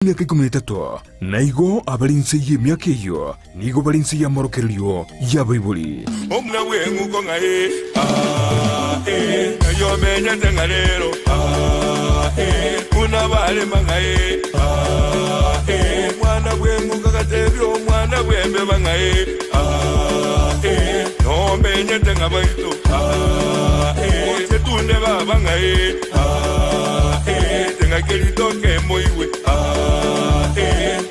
Emiaka ikomi na etato, na igo abare inse y'emiaka eyio nigo bare inse y'amorokererio y'abaibori. Omuna bw'eng'uko ng'a ee, aa, ee, Ng'ai omenyete ng'a rero, aa, ee, Buna barema ng'a ee, aa, ee, Omwana bw'eng'uko agatebia omwana bw'embeba ng'a ee, aa, ee, Nomenyete ng'a baito, aa, ee, Oche tunde baba ng'a ee, aa, ee, Teng'ake ritoke moigwe, aa, ee.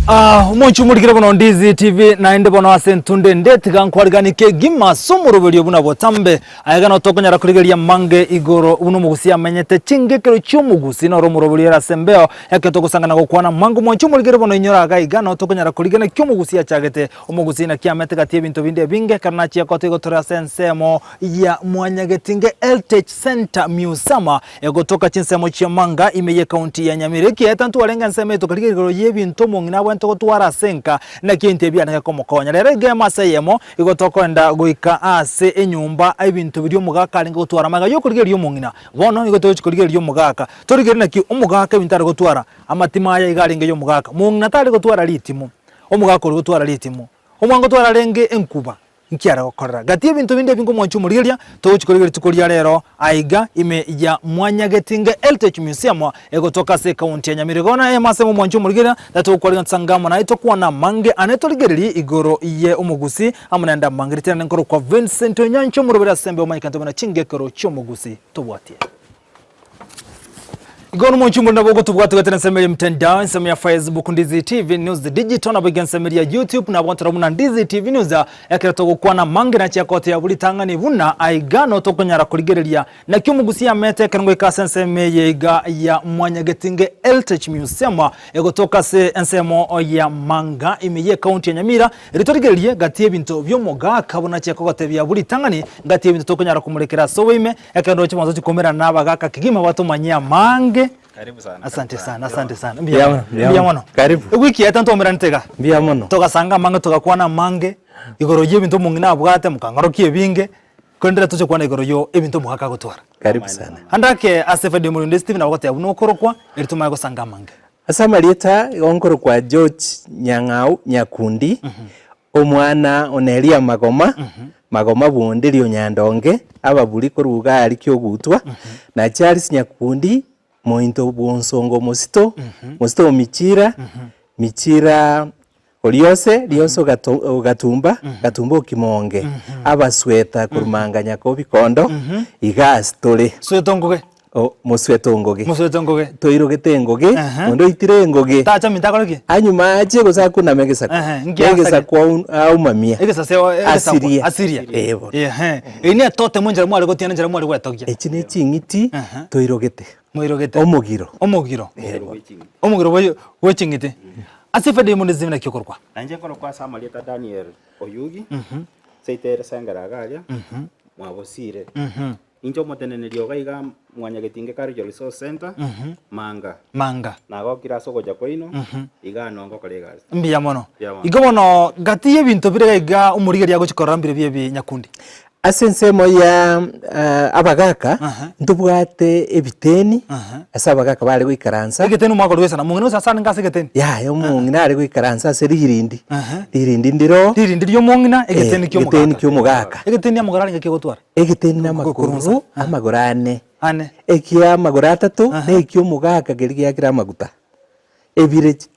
Ah, omonche omorikire bono Ndizi TV naende bono ase entunde ende tiga nkwariganie kegima ase omoroberio buna botambe aiga no tokonyara korigereria mange igoro buna omogusi amenyete chingekero chi'omogusi noro omoroberio ere ase embeo ekero togosangana gokwana mango omonche omorikire bono inyora iga iga no tokonyara korigereria naki omogusi achagete omogusi naki amete gati y'ebinto binde ebinge ekero nachia kotiga gotore ase ensemo ya Mwanyagetinge Heritage Centre Museum Egotoka chinsemo chia Manga ime y'ecounty ya Nyamira. Ekiagera ntwarenge ensemo eye tokarigia igoro y'ebinto omong'ina abwenerete gotwara ase enka, naki ebinto ebi biarenge komokonya. Rero iga emo ase eyemo, igo tokoenda goika ase enyomba ebinto biria omogaka arenge gotwara magega y'okorigereria omong'ina. Bono nigo togochia korigereria omogaka, torigererie naki omogaka ebinto are gotwara, amatimo aya iga arenge y'omogaka. Mong'ina tare gotwara ritimo, omogaka ore gotwara ritimo. Omwango twara arenge enkuba, Nki are gokorera? Gati y'ebinto binde ebi nkomwancha omorigereria, togochia korigereria rituko ria rero aiga ime ya Mwanyagetinge Heritage Museum egotoka ase ekaunti ya Nyamira. Igo na emo ase momwancha omorigereria, tatogokwarigania tosange amo naye tokwane amange ane torigererie igoro ye omogusi amo naende amange. Ritinane nkorokwa Vincent Onyancha omoroberi ase embe omanyekante buna chingekero chi'omogusi tobwatie. Igo nomonche omorende nabo ogotobwata goetera ensemo ya mtandao, ensemo ya Facebook Ndizi TV News Digital, nabo iga ensemo ya YouTube nabo ntoro buna Ndizi TV News, ekero togokwana amange nachia kotea buri ritang'ani buna aiga no tokonyara korigereria naki omogusi amete ekero ngoika ase ensemo eye iga ya Mwanyagetinge Heritage Museum egotoka ase ensemo ya Manga ime ye county ya Nyamira Erio torigererie gati y'ebinto bi'omogaka buna nachia kogotebia buri ritang'ani ngati y'ebinto tokonyara komorekera ase oboime Ekero ndoche mwanso chikomerana na abagaka kegima batomanyie amange. Karibu sana. Asante sana, asante sana. Mbuya Mbuya mono, mono. mbuya Mbuya mono. mono. Karibu. Ewiki yaeta ntwaumeranete iga. Mbuya mono. Togasanga amange togakwana amange, igoro ya ebinto omong'ina abwate mokang'orokia ebinge, korende rero toche kwana igoro yo ebinto omogaka agotwara. Karibu sana. Ande ake ase Fred Omorende Stephen nabo agoteba buna okorokwa, erio tomanye gosanga amange. Ase amarieta igo nkorokwa George Nyang'au Nyakundi, Omwana o Neria Magoma, Magoma bw'Onderi o Nyandonge, ababuri korwa iga aria Kiogutwa, na Charles Nyakundi, mointo bw'Onsongo Mosito, Mosito o Michira, Michira o Riose, Riose o Gato- o Gatumba, Gatumba o Kimonge, Abasweta korwa Manganya ko Bikondo, iga ase tore. Sweta ongoge. O, moswete ongoge. Moswete ongoge. Toirogete engoge, Ehe. onde oitire engoge. Tacha minto akore ki? Anyuma achie gose akuname egesaku. Ehe, nki Na asage? egesaku au- aumamia. Egesase o- egesakwa. Asiria. Asiria. Eh, bono. Ehe. Eyio ne etote enchera mware gotiana enchera mware gwetogia. Echi ne ching'iti Ehe. toirogete. Moirogete. Omogiro. Omogiro. Eh, bono. Omogiro bwe bwe ching'iti. Ase efedo y'omonto ase naki okorokwa? Nainche nkorokwa ase amarieta Daniel Oyugi, seito ere Sengera iga aria, mwabosire. Inche omoteneneri ogo iga Mwanyagetinge Cultural Resource Centre, Manga. Manga. Nagokire ase ogocha kwaino, igaa noo ngokora egasi. Mbuya mono. Mbuya mono. Igo bono gati y'ebinto bire iga omorigereria agochia korora mbire biebi nyakundi. Ase ensemo ya abagaka, ntobwate ebiteni ase abagaka bare goikaransa. Egeteni omwaka oria goisana, omong'ina gose ase arenge ase egeteni? Yaya, omong'ina are goikaransa ase ririndi, ririndi ndiro. Ririndi ri'omong'ina, egeteni ki'omogaka. Egeteni ki'omogaka. Egeteni amagoro arenge kegotwara? Egeteni namagoro, amagoro ane. Ane. Ekia amagoro atato, na eki'omogaka keria giakire amaguta. Ebire chi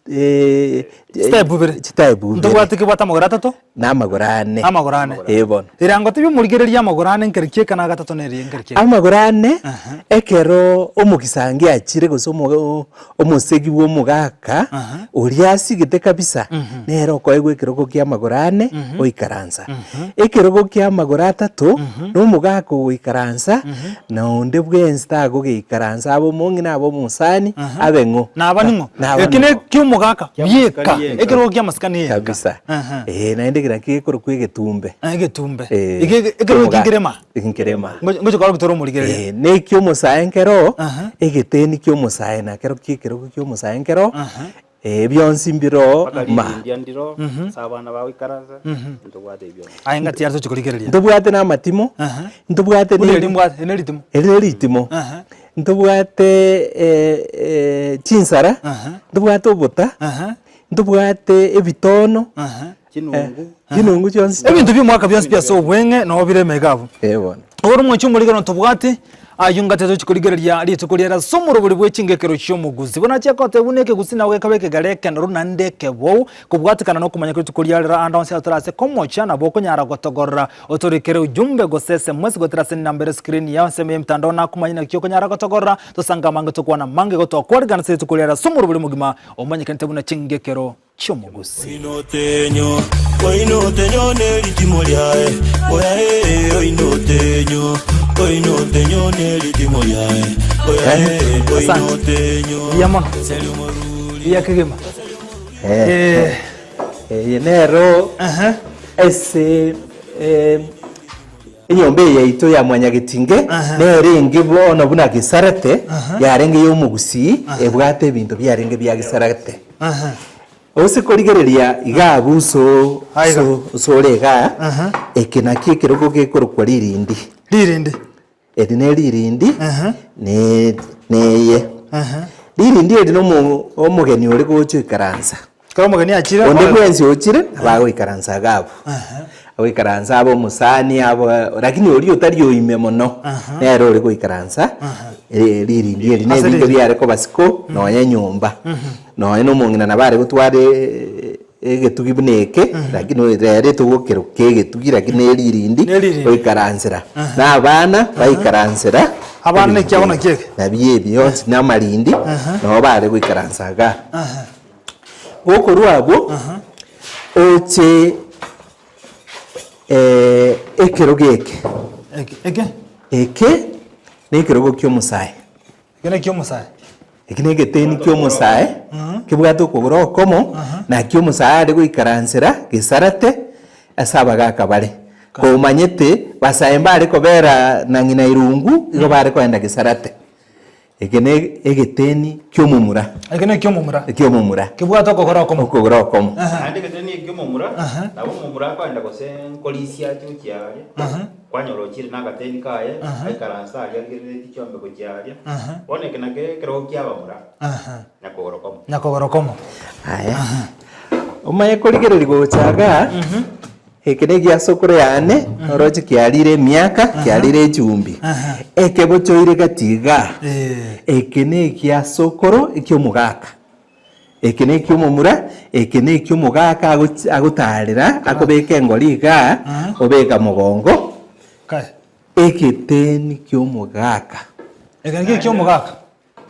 Chitepu ibere. Chitepu ibere. Ntobwate kebwate amagoro atato. Na amagoro ane. Amagoro ane. Eh bono. Erango tebia omorigereria amagoro ane nkeri kieka na agatato na eria nkeri kieka. Amagoro ane, ekero omogisangi achire gose omo omosegi bwa omogaka, oria asigete kabisa, nere okoegwa ekerogo kia amagoro ane, oikaransa. Ekerogo kia amagoro atato, na omogaka ogoikaransa, na onde bwensi tagogeikaransa abe omong'ina abe omosani, abe ng'o. Naba ning'o? Naba Eki ning'o. ne ki'omogaka Ki'amasikani bieka, yenka. ekerogo ki'amasikani yenka. Kabisa. Aha. Eh, naende ekero nakio gekorokwa egetumbe. Ah, Egetumbe. Eh, Eke- ekerogo ki'omogaka. kinkerema. Nkerema. Ngochi ngochi korora tore omorigereria. Eh, na eki'omosae nkero, Aha. egeteni ki'omosae nakero ki'ekerogo ki'omosae nkero, Aha. eh, bionsi mbiroo Mpaka ma. ririndia ndiro ase abana bagoikaransa, ntobwate ebio bionsi. Aye ngati yare tochi korigereria. Ntobwate na amatimo, Aha. ntobwate Buna ne eri mbwate, eri ne ritimo. eri ne ritimo. Aha. Ntobwate chinsara, ntobwate obota, ntobwate ebitono, Chinungu. chinungu chionsi. Ebinto bi'omwaka bionsi pi ase obweng'e nabo bire emaiga abwo. Eh bono. Ore omochie omorigano ntobwate, ayio ngate tochie korigereria rituko riare ase omorobori bwe chingekero chi'omogusi. Bono achia goteba buna ekegusi nabo gekaba ekegare ekenoru naende ekebou, kobwatekana nokomanya kw'rituko riarero ande onsi ase torase komochia nabo okonyara gotogorora Otorikere ujumbe gose sms goetera ase enamba ere screen yao ensemo y'emitandao nakomanye naki okonyara gotogorora tosange amange tokwana amange igo twakwarigana ase rituko riare ase omorobori omogima omanyekanete buna chingekero chi'omogusi. Oinotenyo, oinotenyo ne ritimo riaye, oya ee, oinotenyo, oinotenyo ne ritimo riaye, oya ee, Asante. oinotenyo. Mbuya mono. Mbuya kegima. Eh. Eh. Eye nero ase enyomba eye yaito ya Mwanyagetinge, nere enge bono buna Gesarate, yarenge ya omogusii, ebwate ebinto biarenge bia Gesarate. Ose korigereria iga abwo nso Aiga. nso nsore igaa, eke nakio ekerogo gekorokwa ririndi. Ririndi. Eri ne ririndi, ne neye. Ririndi eri nomo omogeni ore gocha oikaransa. Ekero omogeni achire, Onde oe- bwensi ochire, nabo agoikaransa iga abwo. Agoikaransa abe omosani abe lakini oria otari oime mono, nere ore goikaransa ririndi eri. Na Ase ebinto ririndi. biare koba siko, nonya enyomba, nonya na omong'ina nabo are gotwara Egetugi buna eke, lakini rero togokeroka egetugi lakini neririndi Neririndi. oikaransera. Na abana baikaransera Abana nekiabo naki eke? Nabio ebi yonsi na amarindi nabo bare goikaransa igaa. Gokorwa abwo, oche ekerogo eke. Eke eke? Eke nekerogo kia omosae. Eke neki omosae. Eki negeteni ki'omosae, kebwate okogoro okomo, nakio omosae are goikaransera gesarate ase abagaaka bare. Komanyete basae mbare kobera na ng'ina irungu, igo bare koenda gesarate. Eke ne egeteni ki'omomura. Eke neki'omomura. Eki'omomura. Kebwate okogoro okomo. Okogoro okomo. Naende egeteni eki ki'omomura, nabo omomura akoenda gose nkorisia ache gochia aria. Kwanyora ochire nagateni kaye, aikaranse aria arigereretie chiombe gochia aria. Bono eke nakio ekerogo ki'abamura, nyakogoro komo. Nyakogoro komo. Aya, omanye korigereria gocha igaa, eke negiasokoro yane, oroche kiarire emiaka, kiarire echumbi. Ekebochoire gati igaa, eke negiasokoro ekiomogaka. Eke neki'omomura, eke neki'omogaka agochi agotaarera, akobeka engori igaa, obeka mogongo, Kae. egeteni ki'omogaka. Eke nakio eki'omogaka.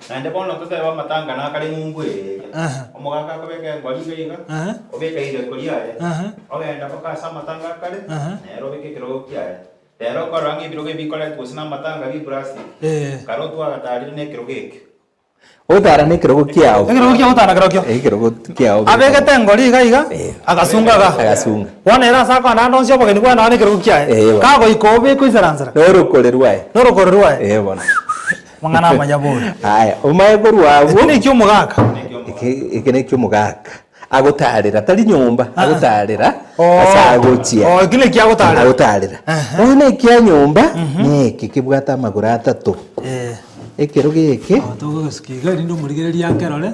Naende bono totebe amatanga nakare ng'umbu eye eria. Aha. Omogaka akobeka engori iga iga, Aha. obeka ireko riaye, Aha. ogenda mpaka ase amatanga akare, Aha. nere obeke ekerogo kiaye. Rero okorora ng'a ebirogo ebi bikoretwa gose na amatanga bi plastic, Eh. kare otwagatarire na ekerogo eke. Ogotara nekerogo kiao. Ekerogo kiao ogotara nakerokio. Ekerogo kiao. Abegete engori iga iga, Eh. agasunga iga. Agasunga. Bono ere ase akoenda ande onsi obogeni bwaye nonya nekerogo kiaye. Eh, bono. Kagoika obeke oisaransera. Norokore rwaye. Norokore rwaye. Eh, bono. Amang'ana amaya bori. Aya, omanye korwa abwo. Eki nekia omogaka. Eke eke nekia omogaka. Agotarera, tari nyomba, agotarera Oh. ase agochia. Oh, eki nekia agotarera. Agotarera. Bono ekia nyomba, neke kebwate amagoro atato. Eh. Ekerogo eke. Togogesukia iga erinde omorigereria akerore.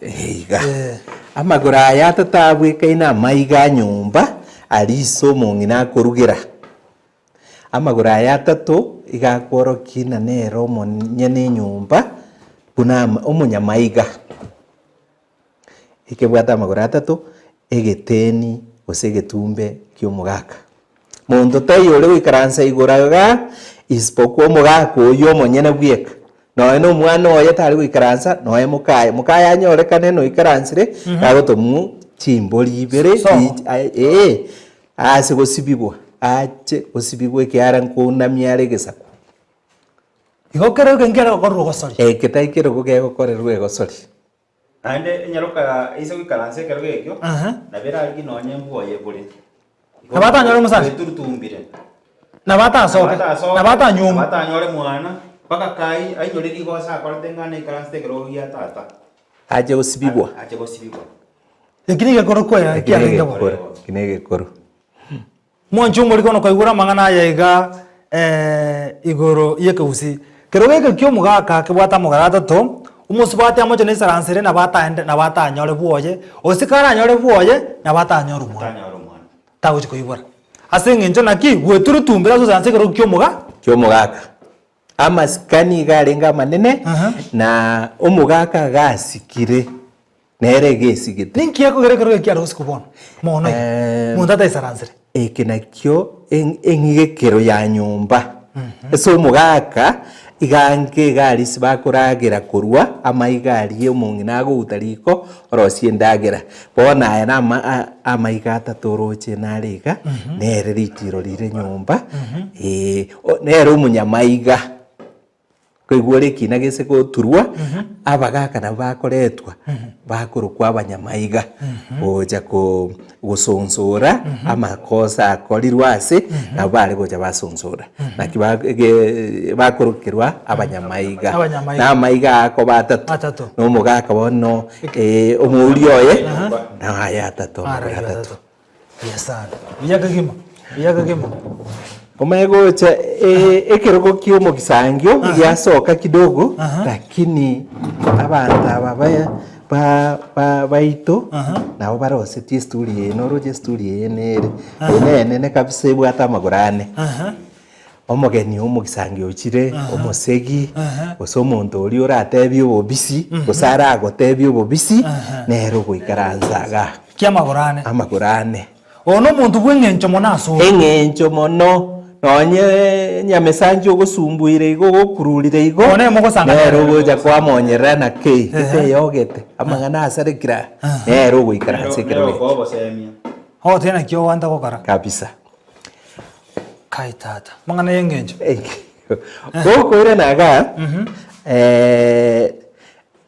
Iga. Amagoro aya atato abwekaine amaiga a nyomba, aria ise omong'ina akorugera. Amagoro aya atato iga akworokia ng'a nere omonyene enyomba buna omonyamaiga. Ekebwate amagoro atato, egeteni gose egetumbe ki'omogaka. Monto taiyo ore goikaransa igoro igaa, isipokuwa omogaka oyio omonyene bweka. Nonya na omwana oye tari goikaransa, nonya mokaye. Mokaye anyorekane noikaransire, agotomwa chimbori ibere, Sobo. ee, ase gosibigwa, ache gosibigwa ekiagera nkounamia are egesaku. Igo kera eke nkere gokorerwa ogosori. Eke tai kerogo kegokorerwa egosori. Naende enyaroka eise goikaransa ekerogo ekio, Aha. nabo erarigie nonya embwa oye ebore. Igo Nabo atanyore omosacha? Eturutumbire. Nabo atasoke, nabo atanyuomwe. Nabo atanyore mwana, mpaka kai ainyore rigoso akorete ng'a naikaransete ekerogo gia tata. Ache gosibigwa. Ache gosibigwa. Eki negekoro kwaya Eki kiarenge bo. negekoro, eki negekoro. Mwanche omoriko na koigwera amang'ana aya iga igoro y'ekegusii. Kerogo eke kia omogaka kebwate amagoro atato, omosubati amoche na esaransere nabo ataende nabo atanyore bwoye, gose karanyore bwoye, nabo atanyore omwana. Atanyore omwana. Tagochi koibora. Ase eng'encho naki, gweturutumbera ase osaranse ekerogo kia omoga. Kia omogaka. Amasikani iga arenge amanene, na omogaka agasikire, nere egesigete. Ninki gekogera ekerogo eke kiare gosika bono mono iga, monto ataisaransire? Eke nakio eng'igekero ya nyomba. Ase omogaka, iga ange iga aria ase bakoragera korwa amaiga aria omong'ina agouta riko orosie endagera. Bono aya na ama amaiga atato oroche nare iga, nere ritiro rire nyomba, nere omonyamaiga. Koigwa ore ekina gese goturwa, abagaka nabo bakoretwa, bakorokwa abanyamaiga, gocha ko gosonsora amakosa akorirwe ase, nabo bare gocha basonsora. Naki ba ge bakorokerwa abanyamaiga. Abanyamaiga. Na amaiga akoba atato. Atato. Na omogaka bono omouri oye, na aya atato, amagoro Araiyo atato. atato. Buya sana. Buya kegima. Buya kegima. Omanye gocha ekerogo kia omogisangio giasoka kidogo lakini abanto aba ba ba baito nabo barosetie estuli eye noroche estuli eye nere eye nenene kabisa ebwate amagoro ane. Omogeni omogisangio ochire omosegi gose omonto oria oratebie obobisi gose aragotebie obobisi nere ogoikaransa igaa. Kiamagoro ane. Amagoro ane. Oyo nomonto bw'eng'encho mono asore. Eng'encho mono, nonye nyamesanchi ogosumbuire igo ogokururire igo, Oyo nere mogosanga nere nere. ogocha kwamonyerera na kei, gete eyogete, amang'ana asarekire aya, nere ogoikaransa Nere ekero nere eke. okoa obosemia. Ogoteba naki ogwanta gokora. Kabisa. Kai tata, amang'ana y'eng'encho. Gokoirana igaa,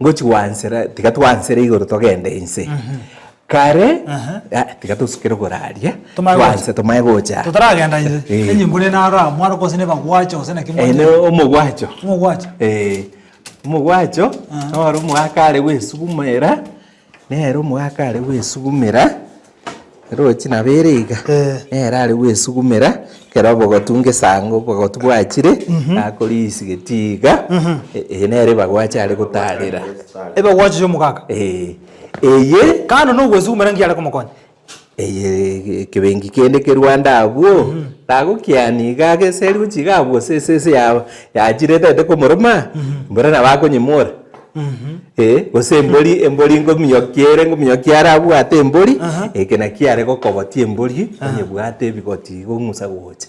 Ngochi gwansera, tiga twansere igoro togende inse. Kare, ah, tiga tosukere igoro aria, Tomanye gocha. twanse tomanye gocha. Totaragenda inse, Eh. enyimbo rende naro aa mwaro gose nebagwacho gose naki Eh, mwanchete. ne omogwacho. Omogwacho. Eh, omogwacho, noro omogaka are goesugumera, nere omogaka are goesugumera. Roche nabo ere iga, Eh. nere are gwesugumera, ekero obogotu ngesango obogotu bwachire, akorisigetie iga, eye nere ebagwacho are gotarera. Ebagwacho ya omogaka. Eh, eye. Kando na ogwesugumera nki are komokonya? Eye ekebenki kende kerwande abwo, tagokiani iga ageseri gochia iga abwo gose esese ya yachire etagete komoroma, mbora nabo akonyemora. Eh, gose embori embori nkominyokia ere nkominyokia are abwate embori, eke nakio are gokobotia embori, onyebwate ebigoti igo ong'usa gocha.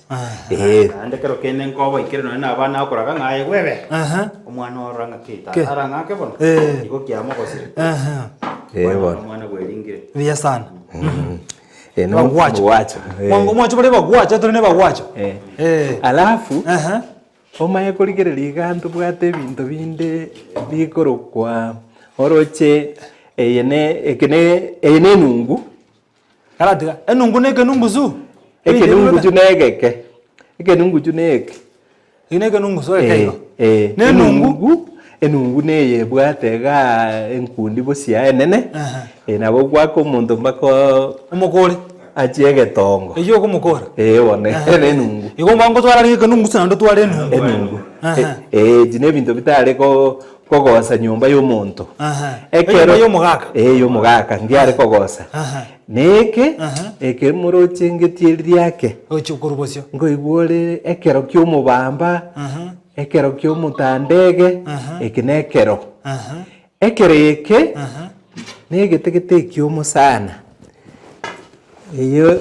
Eh. Naende ekero kende nkoboikere nonye na abana akoraga ng'a aye bwebe, omwana orora ng'a ki tata arang'ake bono, igo kiamogosire. Eh, bono. Omwana bweringire. Buya sana. Eh, no Bagwacho. omogwacho, eh. Mwango mwacho bare bagwacho tore ne bagwacho. Eh. Eh. Alafu, Aha. Omanye korigereria iga ntobwate ebinto binde bikorokwa oroche eye ne eke ne eye ne enungu. Karatiga, enungu na ekenungusu? Ekenungusu na egeke, ekenungusu na eke. Eke na ekenungusu egeke igo. Eh, Na enungu? enungu, enungu na eye ebwate igaa enkundi bosio enene, nabo gwaka omonto mpaka Omokore. Achie egetongo. Eyio okomokora. Ee bono ere enungu. Igo mbango otware arenge ekenungu gose naende otware enungu. Enungu. Aha. Ee echi nebinto bitare ko kogosa nyomba ya omonto. Aha. Enyomba ya omogaka. Ee ya omogaka ngiare kogosa. Aha. Na eke, Aha. eke moroche ngetieri riake. Gochia korwa bosio. Nkoigwa ore ekero kia omobamba, Aha. ekero kia omotandege, Aha. eke nekero. Aha. Ekero eke Aha. negete gete ekiomo sana, eyio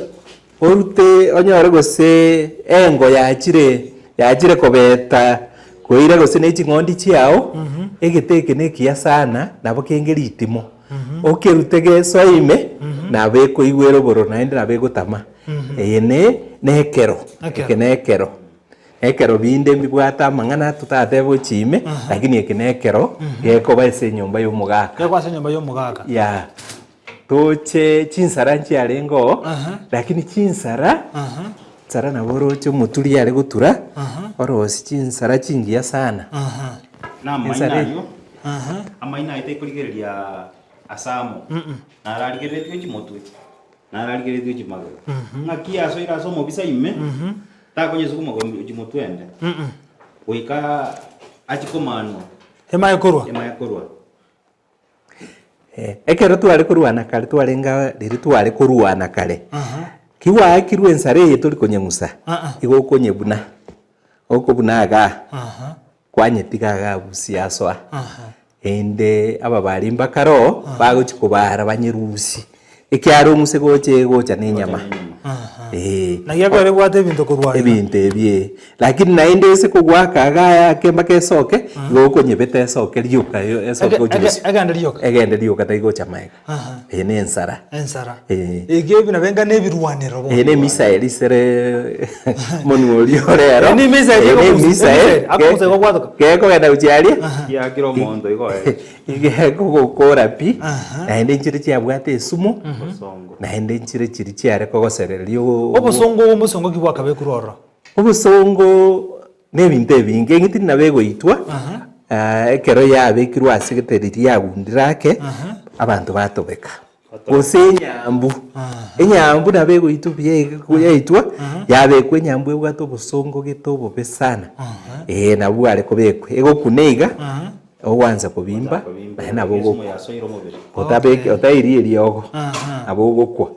orute onyore gose engo yachire yachire kobeta koira gose ne ching'ondi chiago, egete eke na ekiya sana nabo kenge ritimo, okerute gesoe ime, nabo ekoigwera obororo naende nabo egotama. Eye ne na ekero, Ekero. eke na ekero. Ekero binde mbibwate amang'ana totatebe gochia ime, lakini eke nekero gekoba ase enyomba y'omogaka. Gekoba ase enyomba y'omogaka. Yeah. Toche chinsara nchiarenge oo, lakini chinsara, nsara nabo oroche omoturi are gotura, orosie chinsara chingiya sana. Na amaino Ensara ayio, amaino ayio taikorigereria ase amo, nararigereretie gochia motwe. Nararigeretie gochia magega, ng'aki asoire ase omobisa ime, takonyesuguma gochia motwe ende, goika. Achie komanwa. Emaye korwa. Emaye korwa. Ekero tware korwana kare twarenge aa riria tware korwana kare, ki gwaakirwe ensara eye tori konyeng'usa, igo okonyebuna, okobuna igaa, kwanyetiga igaa busia asoa, erinde ababari mbakare oo, bagochia kobara banyerusie, ekiagera ong'use gocha egocha na enyama, eh. Naki ekero ebwate ebinto korwa iga. Ebinto ebi eh. Lakini naende ase kogwaka iga ake mpaka esoke, igo okonyebeta esoke rioka esoke Ege- gochia ege- bosio. egende rioka. Egende rioka tari gocha magega. Aha. Eye ne ensara. Ensara. Eh. Eke ebi nabo enga na ebirwanero bono. Eye ne emisaeli isere monwe oria ore ero. Eye ne emisaeli Eye ne ekogusa- emisaeli. emisaeli, akogusa igo gwatoka. Gekogenda gochia aria, Kiakire omonto igo oere. igekogokora pi, Aha. naende nchire chiabwate esumu, Obosongo. naende nchire chiria chiare kogosereria oo Obosongo obo mbosongo ki bwakabekurwe ororo? Obosongo na ebinto ebinge, eng'iti nabo egoitwa, ekero yabekirwe ase gete riria yagundire ake, abanto batobeka. Gose enyambu, enyambu nabo egoitwa buya iga yaitwa, yabekwa enyambu ebwate obosongo gete obobe sana, eh nabo bware kobekwa, egokuna iga, ogwansa kobimba, naende nabo ogokwa. Otabeke otairi eriogo, nabo ogokwa.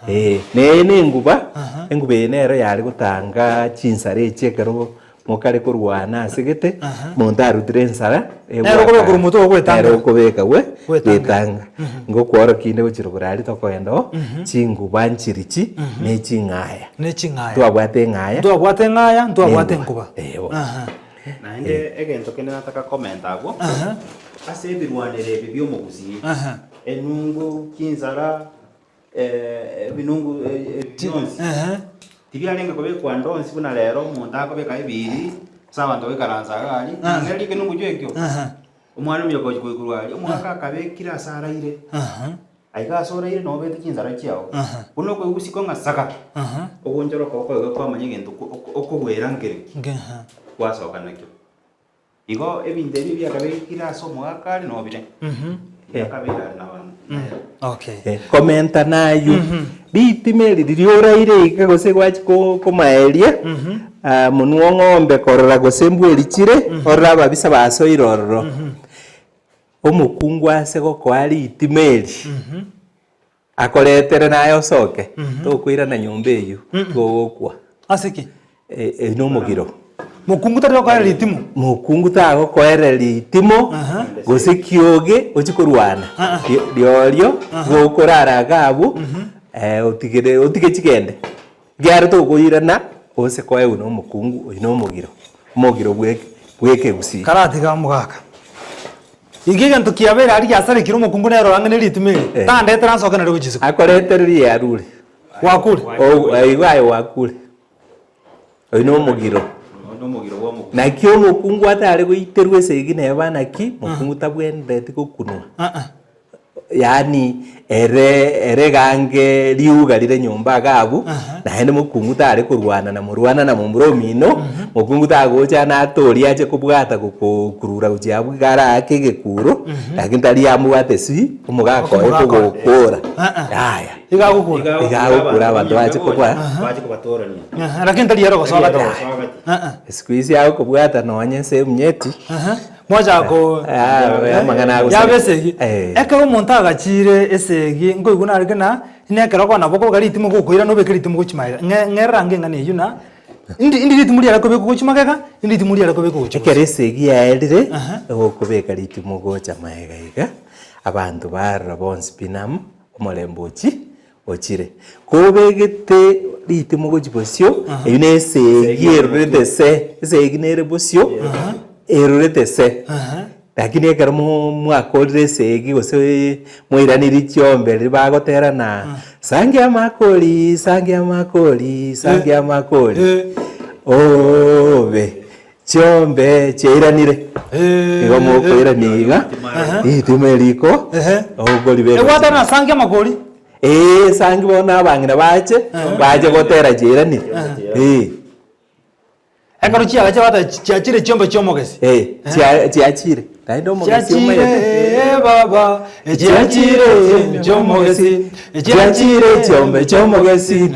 Ee, neye nenguba, enguba eye nero yare gotanga chinsara echi ekero mokare korwana ase gete, monto arutire ensara, Nere okobeka korwa omotwe ogo gwetanga. nere okobeka gwe Gwetanga. gwetanga. Ngokworokia inde gochia rogoro aria tokogenda oo, chinguba nchirichi, na eching'aya. Ne ching'aya. Twabwate eng'aya. Ntwabwate eng'aya, ntwabwate Nenguba. enkuba. Eh, bo. Aha. Naende egento kende nataka komenta abwo, ase ebirwanero ebi bia omogusii, Aha. enungu, chinsara, ebinungu ebi bionsi, tibiarenge kobekwa ande onsi buna rero omonto akobeka ebiiri, ase abanto baikaranse iga aria, nang'ina riria ekenungu chio ekio, omwana omuya okochi koikorwa aria, omogaka akabekire ase araire, aiga ase oraire nabo obete chinsara chiago, buna okoigwa isiko ng'a saka, ogoonchora okoboko iga kwamanya egento oko okogwera nkere ki, gwasoka nakio. Igo ebinto ebi biakabekire ase omogaka are nobire, biakabeire are nabanto. Okay. Komenta nayio, ritimo eri riria oraire iga gose gwachia ko- komaeria, ah, monwe ong'ombe korora gose mbweri chire, orore ababisa basoire ororo. Omokungu ase gokoa ritimo eri, akoretere naye osoke, tokoirana nyomba eyio, gogokwa. Ase ki? Eyio nomogiro. Mokungu tari gokoera ritimo. Mokungu tagokoera ritimo, gose kioge ochie korwana. Riorio gokorara iga abwo, otigere otige chigende. Ekiagera tokoirana ose koegwa na omokungu oyio nomogiro, omogiro bwe bwekegusii. Karatiga omogaka. Iga egento kiabeire aria giasarekire omokungu nere orang'e ne ritimo eri, Eh. tandetera nsoke nario gochia isiko. Akoretereria yarure. Gwakure. Ou igo aye gwakure. Oyio nomogiro. Naki omokungu atare goiterwa esegi neba naki, mokungu tabwenereti gokunwa. Yaani ere ere gange riuga rire nyomba iga abwo, naende mokungu tare korwana na morwana na momura omino, mokungu tagocha natorie ache kobwata gokokurura gochia abwo iga araake egekuro, lakini tari amobwate swi, omogaka oye Omogaka oye. kogokora, yaya. Iga agokura. Iga agokura abanto bache kobua. Bache kobatorania. Aha, lakini tari ere gosoa gati. Gosoa gati. Ah, Siku hizi agokobwata nonye ase emunyeti. aha. Mwacha ko Ah, amang'ana agoseka. yaba esegi. Eh. Ekero omonto agachiire esegi nkoigwa nare ng'a na ekero bono nabo okoboka ritimo gokoirana obeke ritimo gochia magega. Ng'e ng'erera ange eng'ana eywo na indi indi ritimo riare kobekwa gochia magega, indi ritimo riare kobekwa gochia Ekero bosio. esegi yaerire, Aha. ogokobeka ritimo gocha magega iga, abanto barora bonsi pi namu. Omorembe ochi ochire. Kobegete ritimo gochia bosio, eyio ne esegi erorete se, esegi nere bosio, erorete se. Lakini ekero mo mwakorire esegi gose mwairaniri chiombe riria bagotera na sangia amakori, sangia amakori, sangia amakori, obe Chiombe chiairanire, igo mokoirania iga, ritimo eriko, okoribeka. Egwatana na sangi amakori. Ee, sangi bono abang'ina bache, bache gotera chiairanire. Ee. Ekero chiagacha bagoteba chiachire chiombe chi'omogesi. Ee, chia chiachire. Naende omogesi omanyete. Chiachire baba, chiachire chiomogesi, Chiachire chiombe chiomogesi.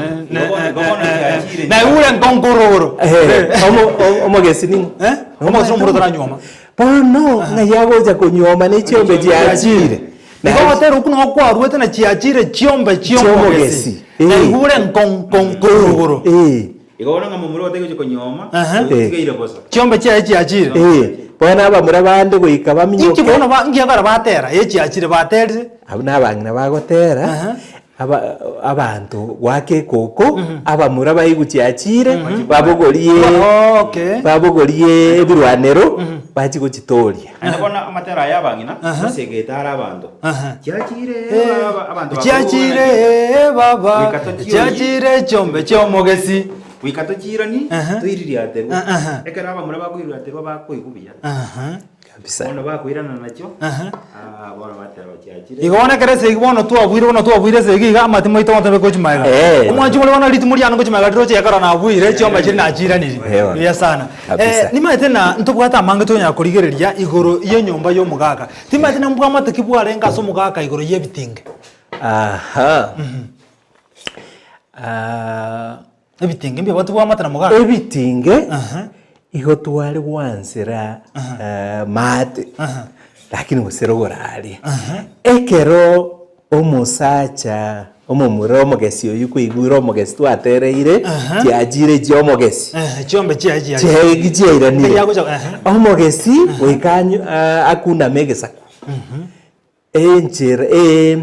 Naigure nkonkororo. Eh, omo- o- omogesi ning'o? Eh? Omogesi nomoro otaranyuoma. Bono ng'ai agocha konyuoma ne chiombe chiachire. Nigo ogotera okwo nabo kwaruete na chiachire chiombe chiomogesi. Chiomogesi, eh. Naigure nkonkonkororo. Eh, Igo bono ng'a momura otari gochia konyuoma, Aha. otigaire bosa. Chiombe chiaye chiachire. eh, bono abamura bande goika Inki baminyoke. bono ba nkiagera batera? Ee chiachire baterire. Abwo na abang'ina bagotera, Aha. aba abanto goaka ekoko, abamura baigwe chiachire, babogorie Oh, okay. babogorie ebirwanero, bachie gochitoria. Naende bono amatera aya abang'ina, Aha. gosegete are abanto. Aha. Chiachire Eh, aba- abanto Chiachire eh, baba, Goika tochioyi. chiachire chiombe chiomogesi. Goika tochiirani, Aha. toiririaterwe. Aha. Ekero abamura bakoiririaterwa bakoigwa buya. Aha. Kabisa. Bono bakoirana nachio, Aha. ah, bono bateba chiachire. Igo bono ekero esegi bono twabuire bono twabuire esegi iga amatimo aito gotobe gochia magega. Eh. Omwanchi more bono ritimo riane gochia magega riroche ekero nabuire chiombe chiria nachiiranirie. Eh, bono. Buya sana. Kabisa. Eh, nimaete na ntobwate amange tonyara korigereria igoro y'enyomba y'omogaka. Timanyeti na mbwamate ki bwarenge ase omogaka igoro y'ebitinge. Aha. Ah, Ebitinge mbiabwate bwamate na mogaka. Ebitinge Aha. igo tware gwansera eh, maate lakini gose rogoro aria. Ekero omosacha omomura omogesi oyio kwaigure omogesi twatereire chiachire chia omogesi Eh, chiombe chiaye chiaye. chiaye chiairanire Eyagocha- ehe. omogesi goika anyu- a- akuname egesaku Enchera e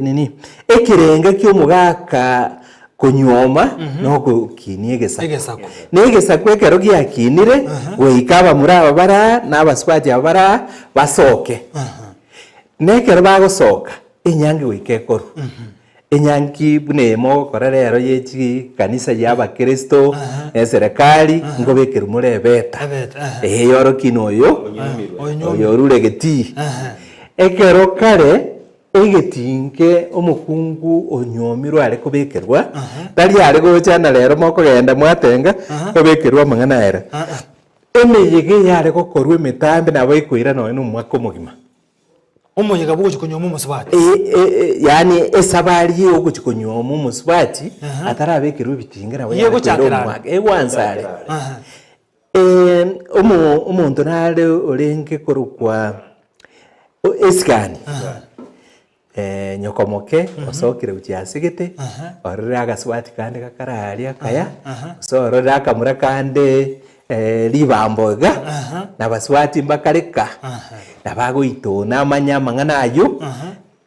nini, ekerenga ki'omogaka konyuoma nogokinia egesaku. Egesaku. Na egesaku ekero giakinire, goika abamura aba bare aa, na abasubati aba bare aa, basoke. Na ekero bagosoka, enyangi goika ekorwe. Enyangi buna eye mogokora rero ye chikanisa ya abakristo, na eserekari, nkobekerwa more ebeta. Ebeta, ehe. Eye yorokia ng'a oyo, Onyuomirwe. oyo orure egetii. Ekero kare egetii nke omokungu onyuomirwe are kobekerwa, tari are gocha na rero mokogenda mwatenga, obekerwe amang'ana aya ere. Emeyega eyare gokorwa emetambe nabo ekoira nonya na omwaka omogima. Omoyega bw'ogochia konyuoma omosubati. Yaani esabari ya ogochia konyuoma omosubati atarabekerwa ebitinga nabo Iye yare koira egochakera are. omwaka, egwansa are. Aha. Omo omonto nare orenge korokwa Esigani, nyoko moke osokire gochia ase gete, ororire agasubati kande gakare aria akaya, gose ororire akamura kande ribambo iga, na abasubati mbakare ka, nabo agoitona amanye amang'ana aywo,